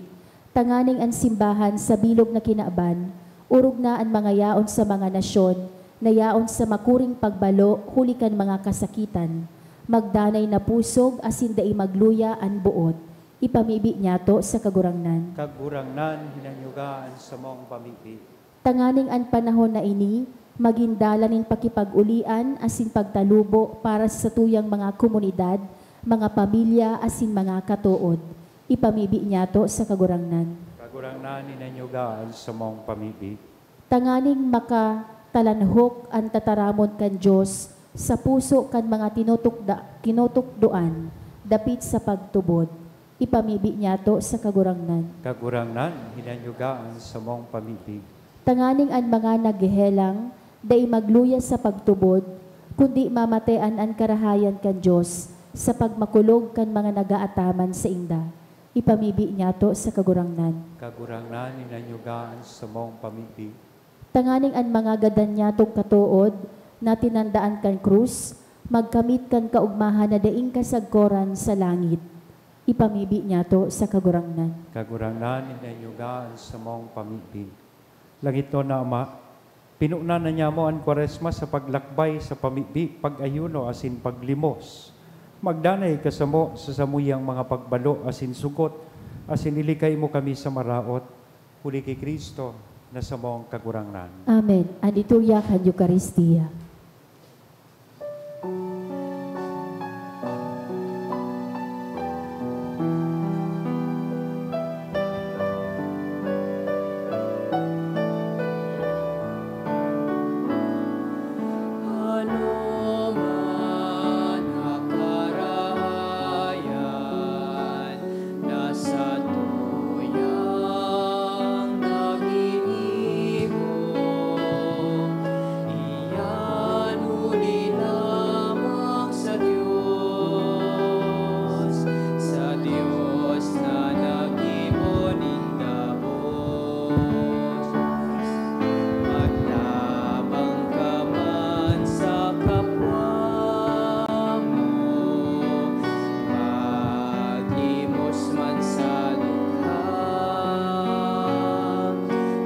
Tanganing an simbahan sa bilog na kinaban, orog na an mga yaon sa mga nasyon na yaon sa makuring pagbalo huli kan mga kasakitan. Magdanay na pusog asin dai magluya an boot. Ipamibi niyato sa Kagurangnan. Kagurangnan, hinanyuga an samong pamibi. Tanganing an panahon na ini magin dalan nin pakipag-olian asin pagtalubo para sa satuyang mga komunidad, mga pamilya, asin mga katood. Ipamibi niyato sa Kagurangnan. Kagurangnan, hinanyuga an samong pamibi. Tanganing makatalanhok an tataramon kan Dios sa puso kan mga tinutukda-, tinutukdoan dapit sa pagtubod. Ipamibi niyato sa Kagurangnan. Kagurangnan, hinanyuga an samong pamibi. Tanganing an mga naghehelang dai magluya sa pagtubod, kundi mamatean an karahayan kan Dios sa pagmakulog kan mga nagaataman sainda. Ipamibi niyato sa Kagurangnan. Kagurangnan, hinanyuga an samong pamibi. Tanganing an mga gadan niyatong katood na tinandaan kan krus magkamit kan kaogmahan na daing kasagkoran sa langit. Ipamibi niyato sa Kagurangnan. Kagurangnan, hinanyuga an samong pamibi. Langitnon na Ama, pinunan na niyamo an Kwaresma sa paglakbay sa pamibi, pag-ayuno asin paglimos. Magdanay ka samo sa samuyang mga pagbalo asin sugot, asin ilikay mo kami sa maraot, huli ki Cristo na samong Kagurangnan. Amen. An liturya kan Eukaristia. Ano man na karahayan na satuyang naginibo, iyan huli lamang sa Dios, sa Dios na naggibo nin gabos. Magtabang ka man sa kapwa mo, maglimos man sa dukha,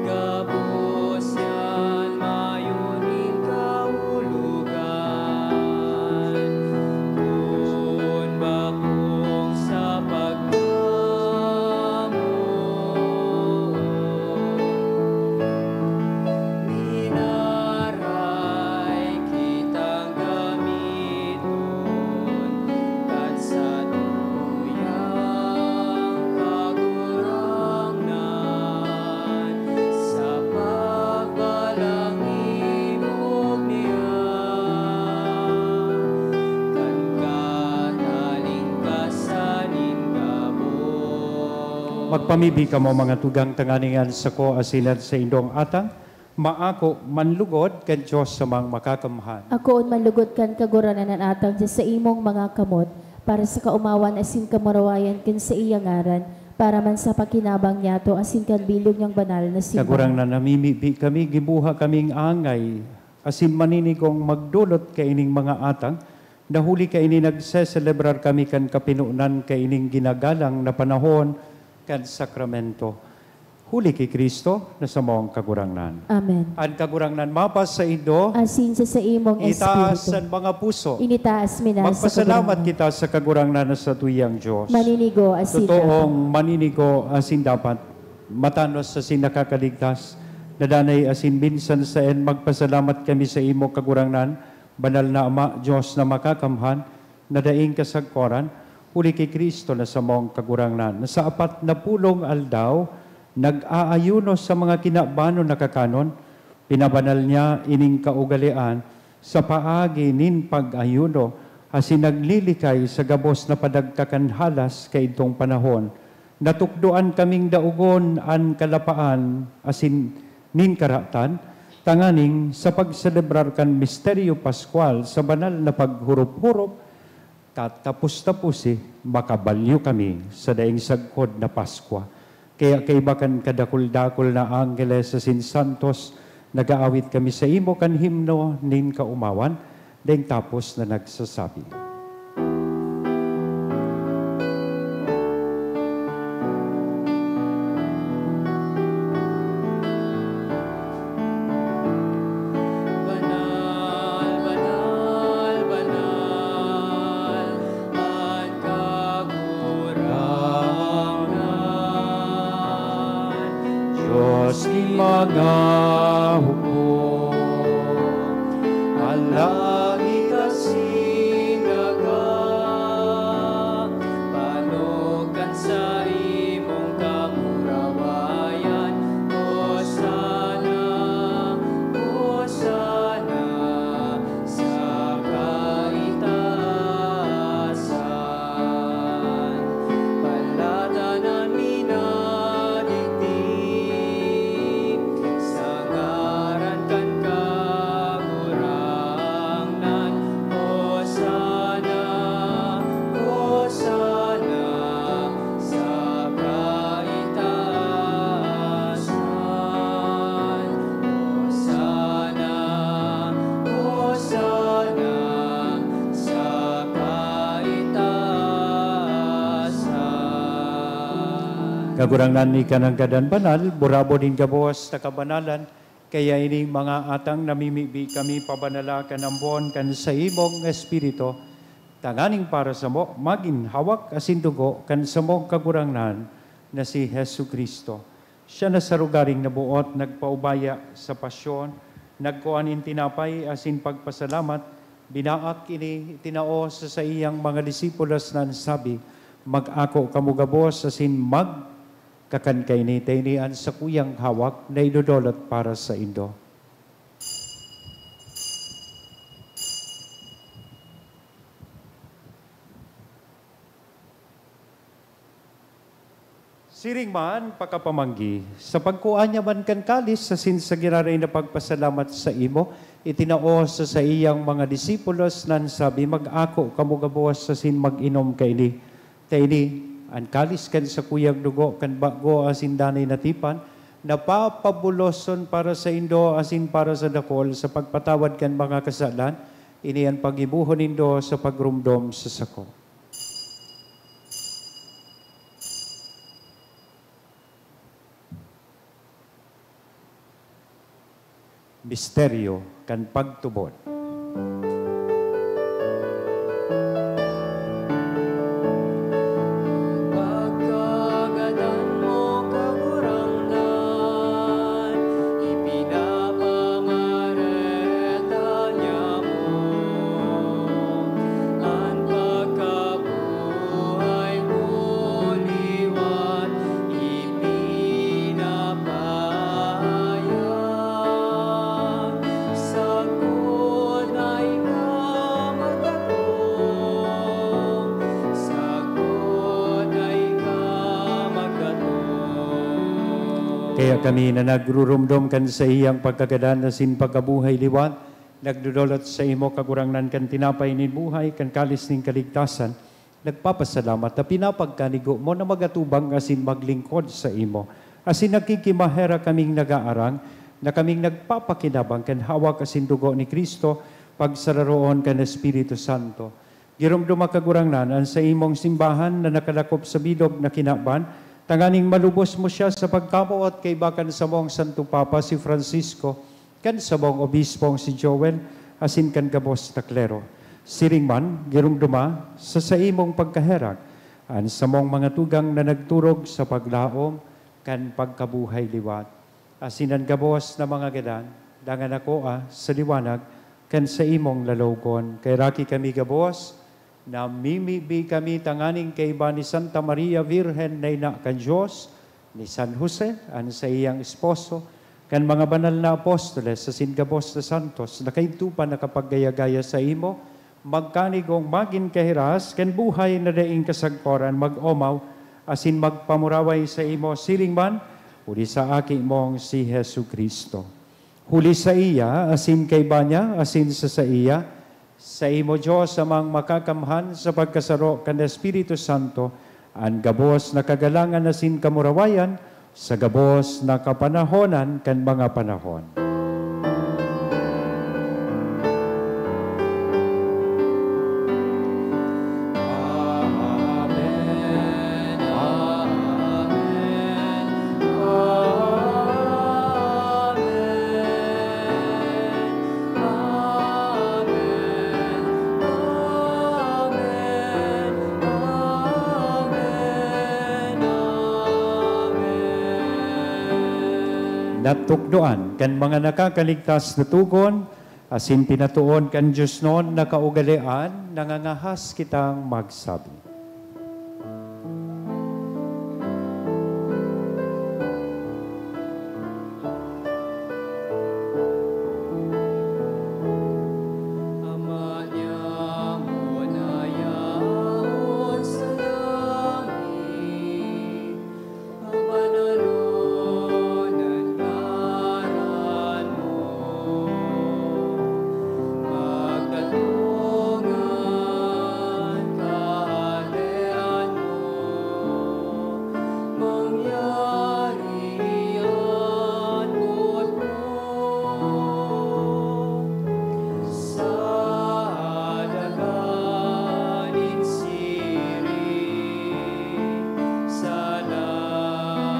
gabos yan mayo nin kahulogan, kun bakong sa pagkamoot. Minaray kitang gamiton kan satuyang Kagurangnan sa pagbalangibog niya, kan katalingkasan nin gabos. Magpamibi kamo, mga tugang, tanganing an sako asin an saindong atang maako manlugod kan Dios Amang Makakamhan. Akoon manlugod kan Kagurangnan an atang sa saimong mga kamot, para sa kaomawan asin kamurawayan kan saiyang ngaran, para man sa pakinabang niyato asin kan bilog niyang banal na simbahan. Kagurangnan, namimibi kami, gibuha kaming angay asin maninigong magdolot kaining mga atang, na huli kaini nagseselebrar kami kan kapinonan kaining ginagalang na panahon kan sakramento. Huli ki Cristo na samong Kagurangnan. Amen. An Kagurangnan mapasaindo. Asin sa saimong Itaas espiritu. An mga puso. Initaas mi na sa Magpasalamat Kagurangnan. Kita sa Kagurangnan na satuyang Dios. Maninigo asin Totoong dapat. Maninigo asin dapat. Matanos asin nakakaligtas. Na danay asin minsan saen magpasalamat kami sa imo, Kagurangnan, banal na Ama, Dios na makakamhan, na daing kasagkoran, huli ki Cristo na samong Kagurangnan, na sa apat na pulong aldaw, nag-aayuno sa mga kinabanon na kakanon, pinabanal niya ining kaugalean sa paagi nin pag-ayuno, asin naglilikay sa gabos na padagta kan halas kaidtong panahon. Natukdoan kaming daogon an kalapaan asin nin karatan, tanganing sa pagselebrar kan misteryo paskwal sa banal na paghurop-hurop, katapos-taposi, makabalyo kami sa daing sagkod na Paskwa. Kaya kaiba kan kadakul-dakul na angheles asin santos, nag-aawit kami sa imo kan himno nin kaomawan, daing tapos na nagsasabi. Banal, banal, banal, an Kagurangnan, Dios nin mga hukbo. An langit asin daga, panukan sa imong kamurawayan. Hosana, Hosana sa kaitaasan. Palatanan mi na digdi sa ngaran kan Kagurangnan. Hosana, Hosana sa kaitaasan. Hosana, Hosana sa kaitaasan. Kagurangnan, ika nanggad an banal, burabod nin gabos na kabanalan, kaya ini, mga atang, namimibi kami pabanala kan ambon kan saimong Espiritu, tanganing para samo magin hawak asin dugo kan samong Kagurangnan na si Jesu-Cristo. Siya na sa rogaring naboot nagpaubaya sa pasyon, nagkua nin tinapay asin pagpasalamat, binaak ini, itinao sa saiyang mga disipulos na an sabi, "Mag-ako kamo gabos asin magkakan kaini, ta ini an sakuyang hawak na idodolot para saindo." Siring man, pakapamanggi, sa pagkua niya man kan kalis, asin sa giraray na pagpasalamat sa imo, itinao sa saiyang mga disipulos, na an sabi, "Mag-ako kamo gabos asin mag-inom kaini. Ta ini an kalis kan sakuyang dugo kan bago asin danay na tipan, na papabuloson para saindo asin para sa dakul sa pagpatawad kan mga kasalan. Ini an paggibohon nindo sa pagromdom sa sako." Misteryo kan pagtubod. Pagkagadan mo, Kagurangnan, ipinapamareta niya mo an pagkabuhay mo liwat ipinapahayag. Sagkod na ika magdatong, sagkod na ika magdatong. Kaya kami na nagruromdom kan saiyang pagkagadan asin pagkabuhay liwat, nagdodolot saimo, Kagurangnan, kan tinapay nin buhay, kan kalis nin kaligtasan, nagpapasalamat ta pinapagkanigo mo na mag-atubang asin maglingkod saimo. Asin nagkikimaherak kaming nagaarang na kaming nagpapakinabang kan hawak asin dugo ni Cristo, pagsararoon kan Espiritu Santo. Giromdoma, Kagurangnan, an saimong simbahan na nakalakop sa bilog na kinaban, Tanganing malubos mo siya sa pagkamoot kaiba kan samong Santo Papa si Francisco, kan samong Obispong si Joel, asin kan gabos na klero. Siring man, giromdoma sa saimong pagkaherak an samong mga tugang na nagturog sa paglaom kan pagkabuhay liwat. Asin an gabos na mga gadan, dangan akoa sa liwanag kan saimong lalogon. Kaheraki kami gabos, namimibi kami tanganing kaiba ni Santa Maria Virgen na ina kan Dios, ni San Jose, an saiyang esposo, kan mga banal na apostoles asin gabos na santos na kaidto pa nakapaggaya-gaya saimo, magkanigong magin kahiras kan buhay na daing kasagkoran, mag-omaw asin magpamuraway saimo siring man huli sa Aki mong si Jesu-Cristo. Huli saiya, asin kaiba niya, asin sa saiya, saimo, Dios Amang Makakamhan, sa pagkasaro kan Espiritu Santo, an gabos na kagalangan asin kamurawayan, sa gabos na kapanahonan kan mga panahon. Amen. Amen. Amen. Amen. Amen. Amen. Amen. Natukdoan kan mga nakakaligtas na togon, asin pinatoon kan diosnon na kaugalean, nangangahas kitang magsabi. Ama niamo na yaon sa langit, pabananon an ngaran mo. Magdatong an Kahadean mo, mangyari an boot mo sa daga nin siring sa langit.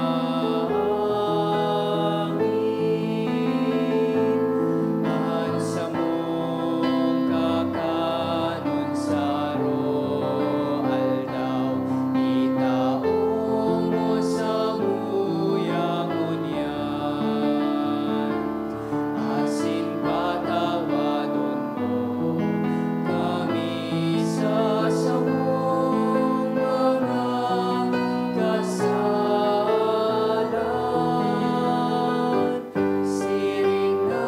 An samong kakanon saro aldaw, itao mo samuya ngunyan, asin patawadon mo kami sa samong mga kasalan, siring na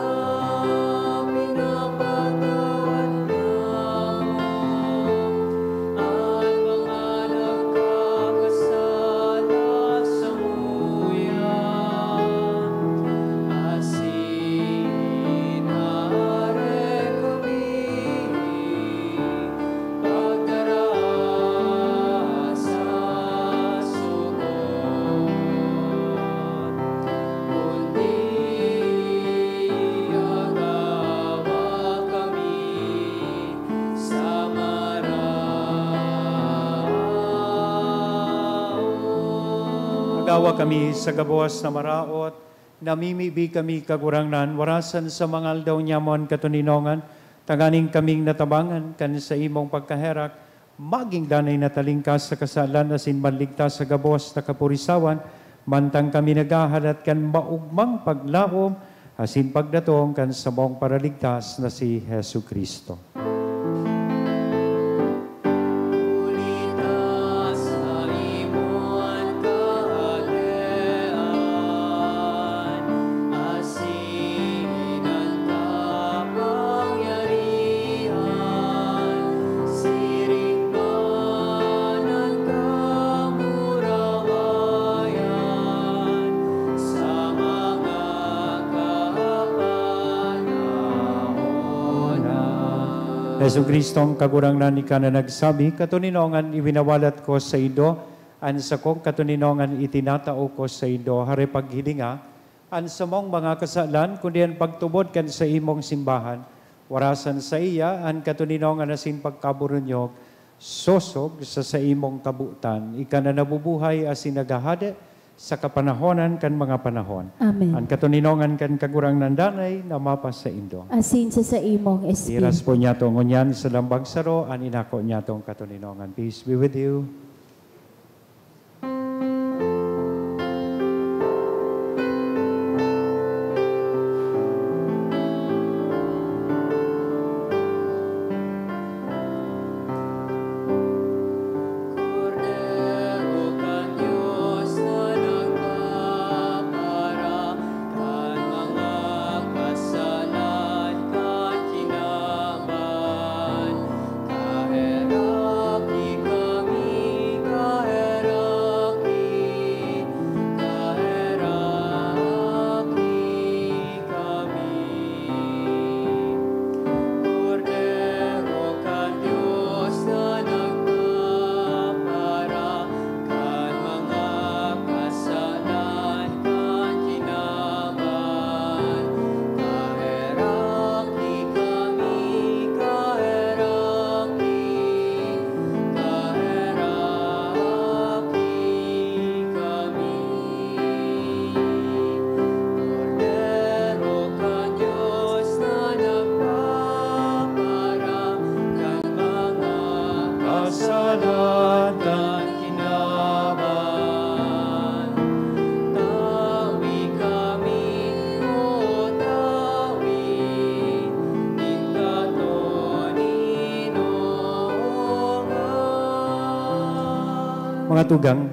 pinapatawad namon an mga nagkakasala samuya, asin aare kami pagdara sa sugod, kundi agawa kami sa maraot. Agawa kami sa gabos na maraot, namimibi kami, Kagurangnan, warasan sa mga aldaw nyamo an katoninongan, tanganing kaming natabangan kan saimong pagkaherak, magin danay na talingkas sa kasalan asin maligtas sa gabos na kapurisawan, mantang kami naghahalat kan maogmang paglaom asin pagdatong kan samong Paraligtas na si Jesu-Cristo. Huli ta saimo an kahadean, asin an kapangyarihan, siring man an kamurawayan sa mga kapanahonan. Jesu-Cristong Kagurangnan, ika na nagsabi, "Katoninongan iwinawalat ko saindo, an sakong katoninongan itinatao ko saindo." Hare paghilinga an samong mga kasalan, kundi an pagtubod kan saimong simbahan. Warasan saiya an katoninongan asin pagkaburunyog, Sosog sa saimong kabotan, ika na nabubuhay asin naghahade sa kapanahonan kan mga panahon. Amen. An katoninongan kan Kagurangnan danay na mapasaindo. Asin sa saimong espiritu. Iras po niyato ngunyan sa lambang saro an inako niyatong katoninongan. Peace be with you. Kordero kan Dios na nagpaparam kan mga kasalan kan kinaban. Kaheraki kami, kaheraki, kaheraki kami. Kordero kan Dios na nagpaparam kan mga kasalan kan kinaban. Kaheraki kami, kaheraki, kaheraki kami. Kordero kan Dios na nagpaparam kan mga kasalan kan kinaban. Tawi kami, O tawi, nin katoninongan. Mga tugang,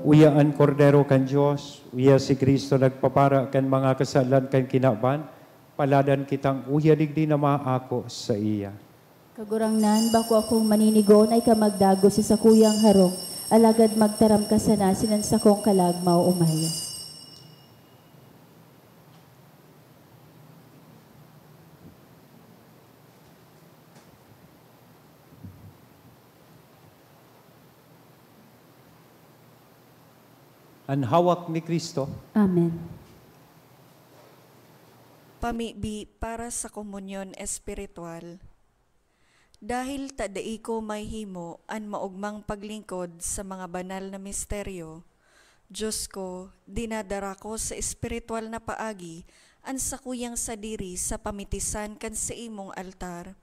uya an Kordero kan Dios, uya si Cristo nagpapara kan mga kasalan kan kinaban, paladan kitang uya digdi na maako saiya. Kagurangnan, bako akong maninigo na ika magdagos sa sakuyang harong, alagad magtaram ka sana asin an sakong kalagmaw umay. An hawak ni Cristo. Amen. Pamibi para sa komunyon espiritual. Dahil ta dai ko mahimo an maogmang paglingkod sa mga banal na misteryo, Dios ko, dinadara ko sa espiritual na paagi an sakuyang sadiri sa pamitisan kan saimong altar.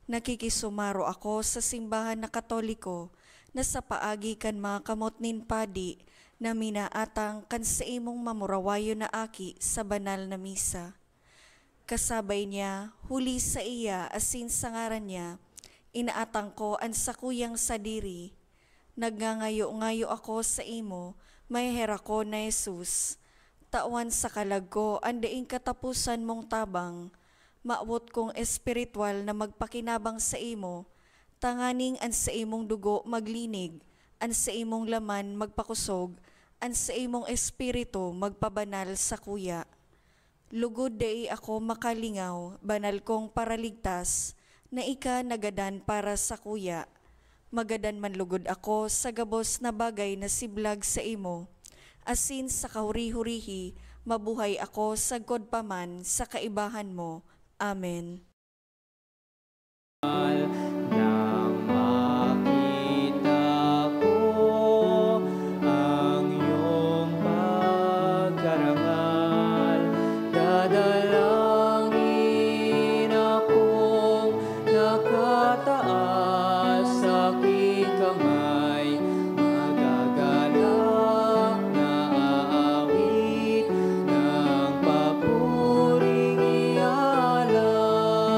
Nakikisumaro ako sa simbahan na Katoliko na sa paagi kan mga kamot nin padi na minaatang kan saimong mamurawayon na aki sa banal na misa. Kasabay niya, huli saiya asin sa ngaran niya, inaatang ko an sakuyang sadiri. Nagngangayo-ngayo ako saimo, maheherakon na Jesus. Tawan sa kalag ko an daing kataposan mong tabang. Mawot kong espiritual na magpakinabang saimo, tanganing an saimong dugo maglinig, an saimong laman magpakosog, an saimong espiritu magpabanal sakuya. Lugod dai ako makalingaw, banal kong Paraligtas, na ika nagadan para sakuya. Magadan man lugod ako sa gabos na bagay na siblag saimo, asin sa kahuri-hurihi mabuhay ako sagkod pa man sa kaibahan mo. Amen. Nang makita ko ang iyong pagkarangal, dadalangin akong nakataas sa aking kamay, magagalak na aawit ng papuring iyalang.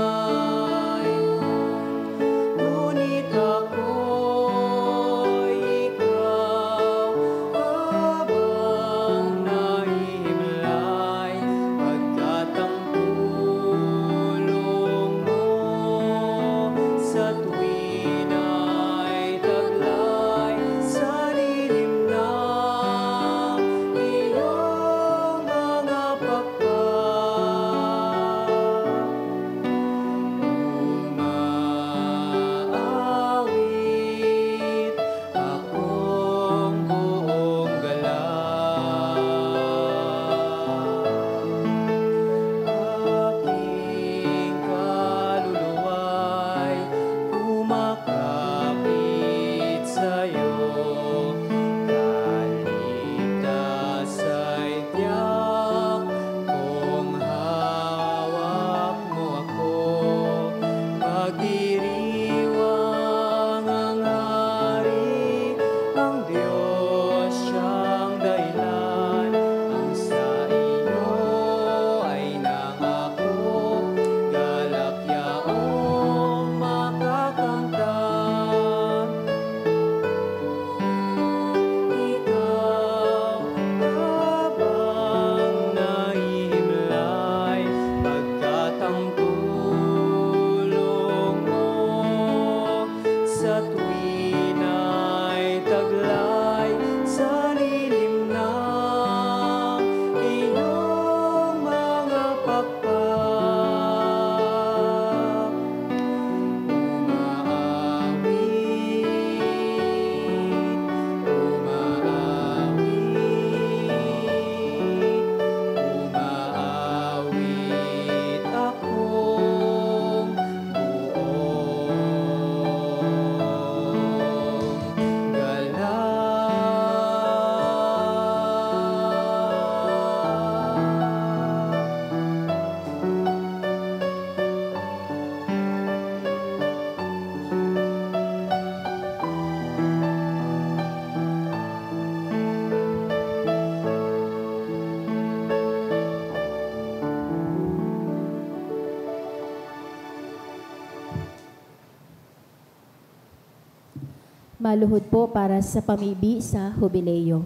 Maluhod po para sa pamibi sa Hubileo.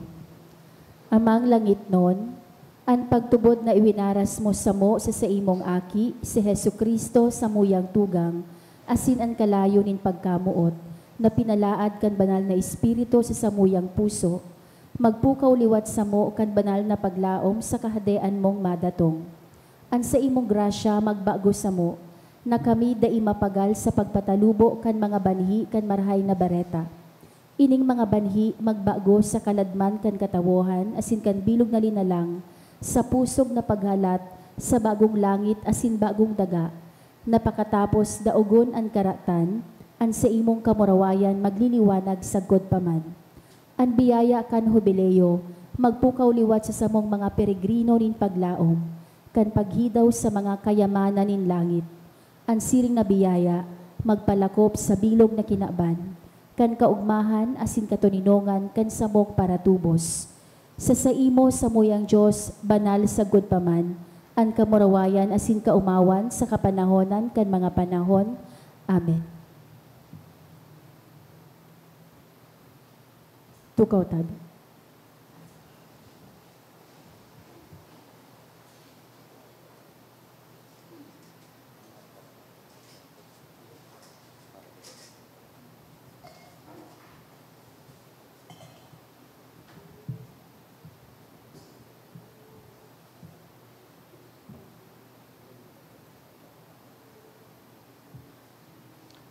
Amang langitnon, an pagtubod na iwinaras mo samo sa saimong Aki, si Jesu-Cristo, samuyang tugang, asin an kalayo nin pagkamoot, na pinalaad kan Banal na Espiritu sa samuyang puso, magpukaw liwat samo kan banal na paglaom sa Kahadean mong madatong. An saimong grasya magbago samo, na kami dai mapagal sa pagpatalubo kan mga banhi kan Marahay na Bareta. Ining mga banhi magbago sa kaladman kan katawohan asin kan bilog na linalang, sa pusog na paghalat sa bagong langit asin bagong daga, na pakatapos daogon an karatan, an saimong kamurawayan magliliwanag sagkod pa man. An biyaya kan Hubileo magpukaw liwat sa samong mga peregrino nin paglaom, kan paghidaw sa mga kayamanan nin langit. An siring na biyaya magpalakop sa bilog na kinaban, kan kaogmahan asin katoninongan kan samong paratubos. Sa saimo, samuyang Dios, banal sagkod pa man, an kamurawayan asin kaomawan sa kapanahonan kan mga panahon. Amen. Tukaw tabi.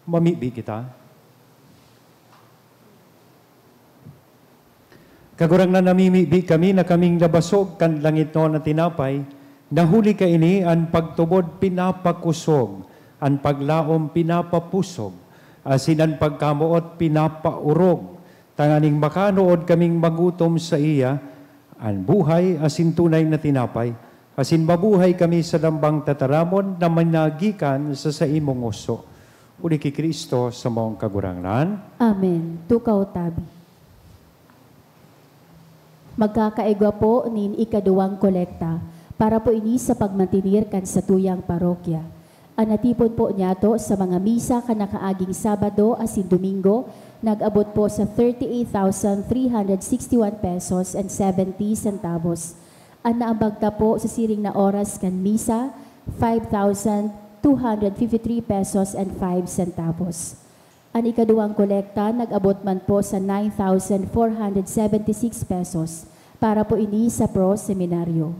Mamibi kita. Kagurangnan, namimibi kami na kaming nabasog kan langitnon na tinapay, na huli kaini an pagtubod pinapakosog, an paglaom pinapapusog, asin an pagkamoot pinapaorog, tanganing makanood kaming magutom saiya, an buhay asin tunay na tinapay, asin mabuhay kami sa lambang tataramon na minagikan sa saimong ngoso. Huli ki Cristo, samong Kagurangnan. Amen. Tukaw tabi. Magkakaigwa po nin ikaduwang kolekta para po ini sa pagmantenir kan satuyang parokya. An natipon po niyato sa mga misa kan nakaaging Sabado asin Domingo nag-abot po sa thirty-eight thousand three hundred sixty-one pesos and seventy centavos. An naambag ta po sa siring na oras kan misa, five thousand two hundred fifty-three pesos and five centavos. An ikaduwang kolekta nag-abot man po sa nine thousand four hundred seventy-six pesos para po ini sa Pro Seminario.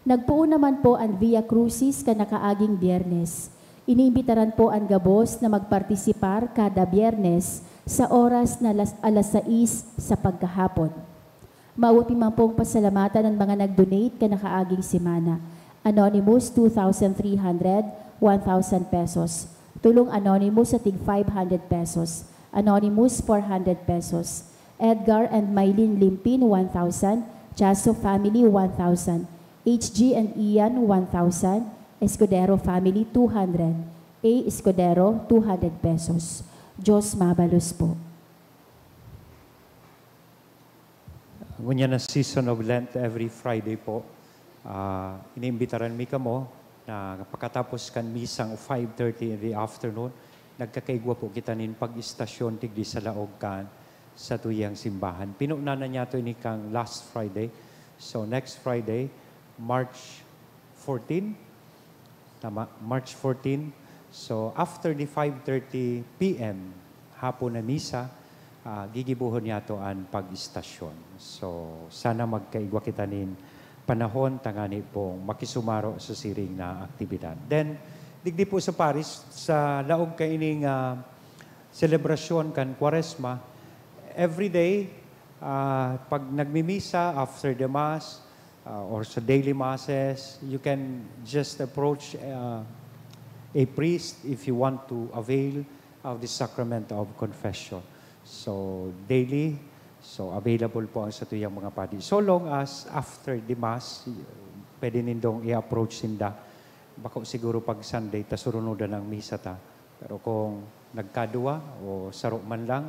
Nagpoon naman po an Via Crucis kan nakaaging Biyernes. Iniimbitaran po an gabos na magpartisipar kada Biyernes sa oras na las-, alas sais sa pagkahapon. Maupay man pong pasalamatan an mga nag-donate kan nakaaging semana. Anonymous, two thousand three hundred, one thousand pesos. Tulong Anonymous sa tig five hundred pesos. Anonymous, four hundred pesos. Edgar and Mylene Limpin, one thousand. Chaso family, one thousand. H G and Ian, one thousand. Escudero family, two hundred. A Escudero, two hundred pesos. Diyos mabalos po. Ngunyan na season of Lent, every Friday po, ah, iniimbitaran mi kamo na pakatapos kan misang five thirty in the afternoon, nagkakaigwa po kita nin pag-istasyon digdi sa laog kan satuyang simbahan. Pinuna na niyato ini kan last Friday. So, next Friday, March fourteen, tama, March fourteen. So, after the five thirty P M hapon na misa, ah, gigibohon niyato an pag-istasyon. So, sana magkaigwa kita nin panahon tangani pong makisumaro sa siring na aktibidad. Then, digdi po sa parish, sa laog kaining, ah, selebrasyon kan Kwaresma, every day, ah, pag nagmimisa, after the Mass, ah, or sa daily Masses, you can just approach, ah, a priest if you want to avail of the sacrament of confession. So, daily, so available po ang satuyang mga padi. So long as after the Mass, pwede nindong i-approach sinda. Bako siguro pag Sunday, ta surunodan ang misa ta. Pero kung nagkadua o saro man lang,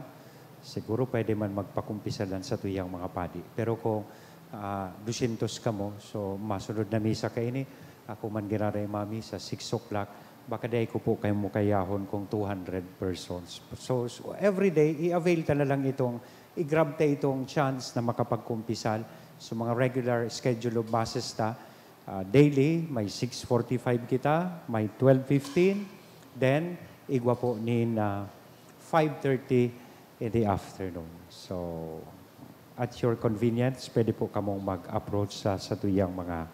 siguro pwede man magpakumpisal an satuyang mga padi. Pero kung, ah, dusyentos kamo, so masunod na misa kaini, ako man giraray mamisa, six o'clock, Baka dai ko po kayo mukayahon kung two hundred persons. So, so every day, i-avail ta na lang itong, i-grab ta itong chance na makapagkumpisal. So, mga regular schedule of masses ta, ah, daily, may six forty-five kita, may twelve fifteen, then, igwa po nin, ah, five thirty in the afternoon. So, at your convenience, pwede po kamong mag-approach sa satuyang mga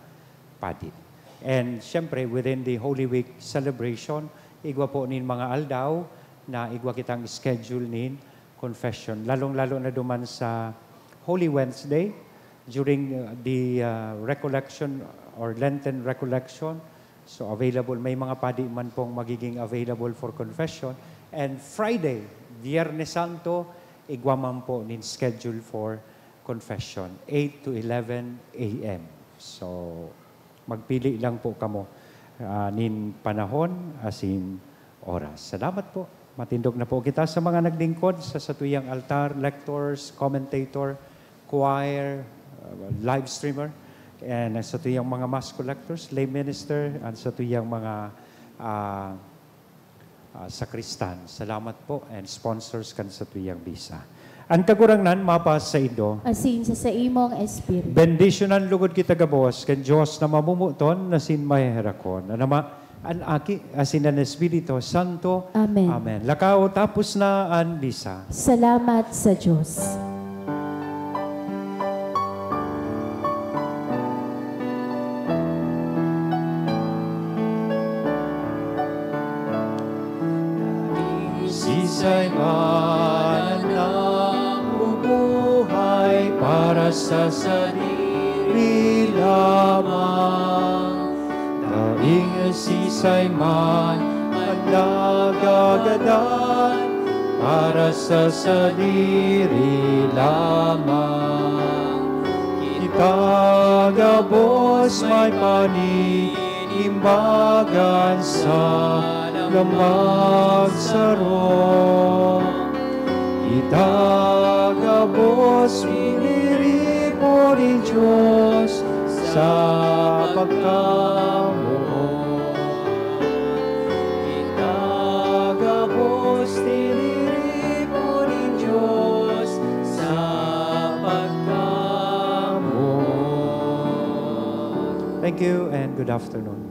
padi. And, siyempre, within the Holy Week celebration, igwa po nin mga aldaw na igwa kitang schedule nin confession. Lalong-lalo na duman sa Holy Wednesday, during, uh, the, uh, recollection or Lenten recollection. So, available, may mga padi man pong magiging available for confession. And Friday, Biyernes Santo, igwa man po nin schedule for confession, eight to eleven a m. So, magpili lang po kamo, ah, nin panahon asin oras. Salamat po. Matindog na po kita sa mga naglingkod sa satuyang altar, lectors, commentator, choir, uh, live streamer, and ang satuyang mga mass collectors, lay minister, ang satuyang mga, ah, ah, sakristan. Salamat po, and sponsors kan satuyang misa. An Kagurangnan mapasaindo. Asin sa saimong espiritu. Bendisyonan lugod kita gabos kan Dios na mamomoton asin maheherakon. An Ama, an Aki, asin an Espiritu Santo. Amen. Amen. Lakaw, tapos na an misa. Salamat sa Dios. Sisay man an nabubuhay para sa sadiri lamang, daing sisay man an nagagadan para sa sadiri lamang. Kita gabos may paninimbal Imbagan sa lambag saro. Kita gabos tiniripo nin Dios sa pagkamoot. Kita gabos tiniripo nin Dios sa pagkamoot. Thank you and good afternoon.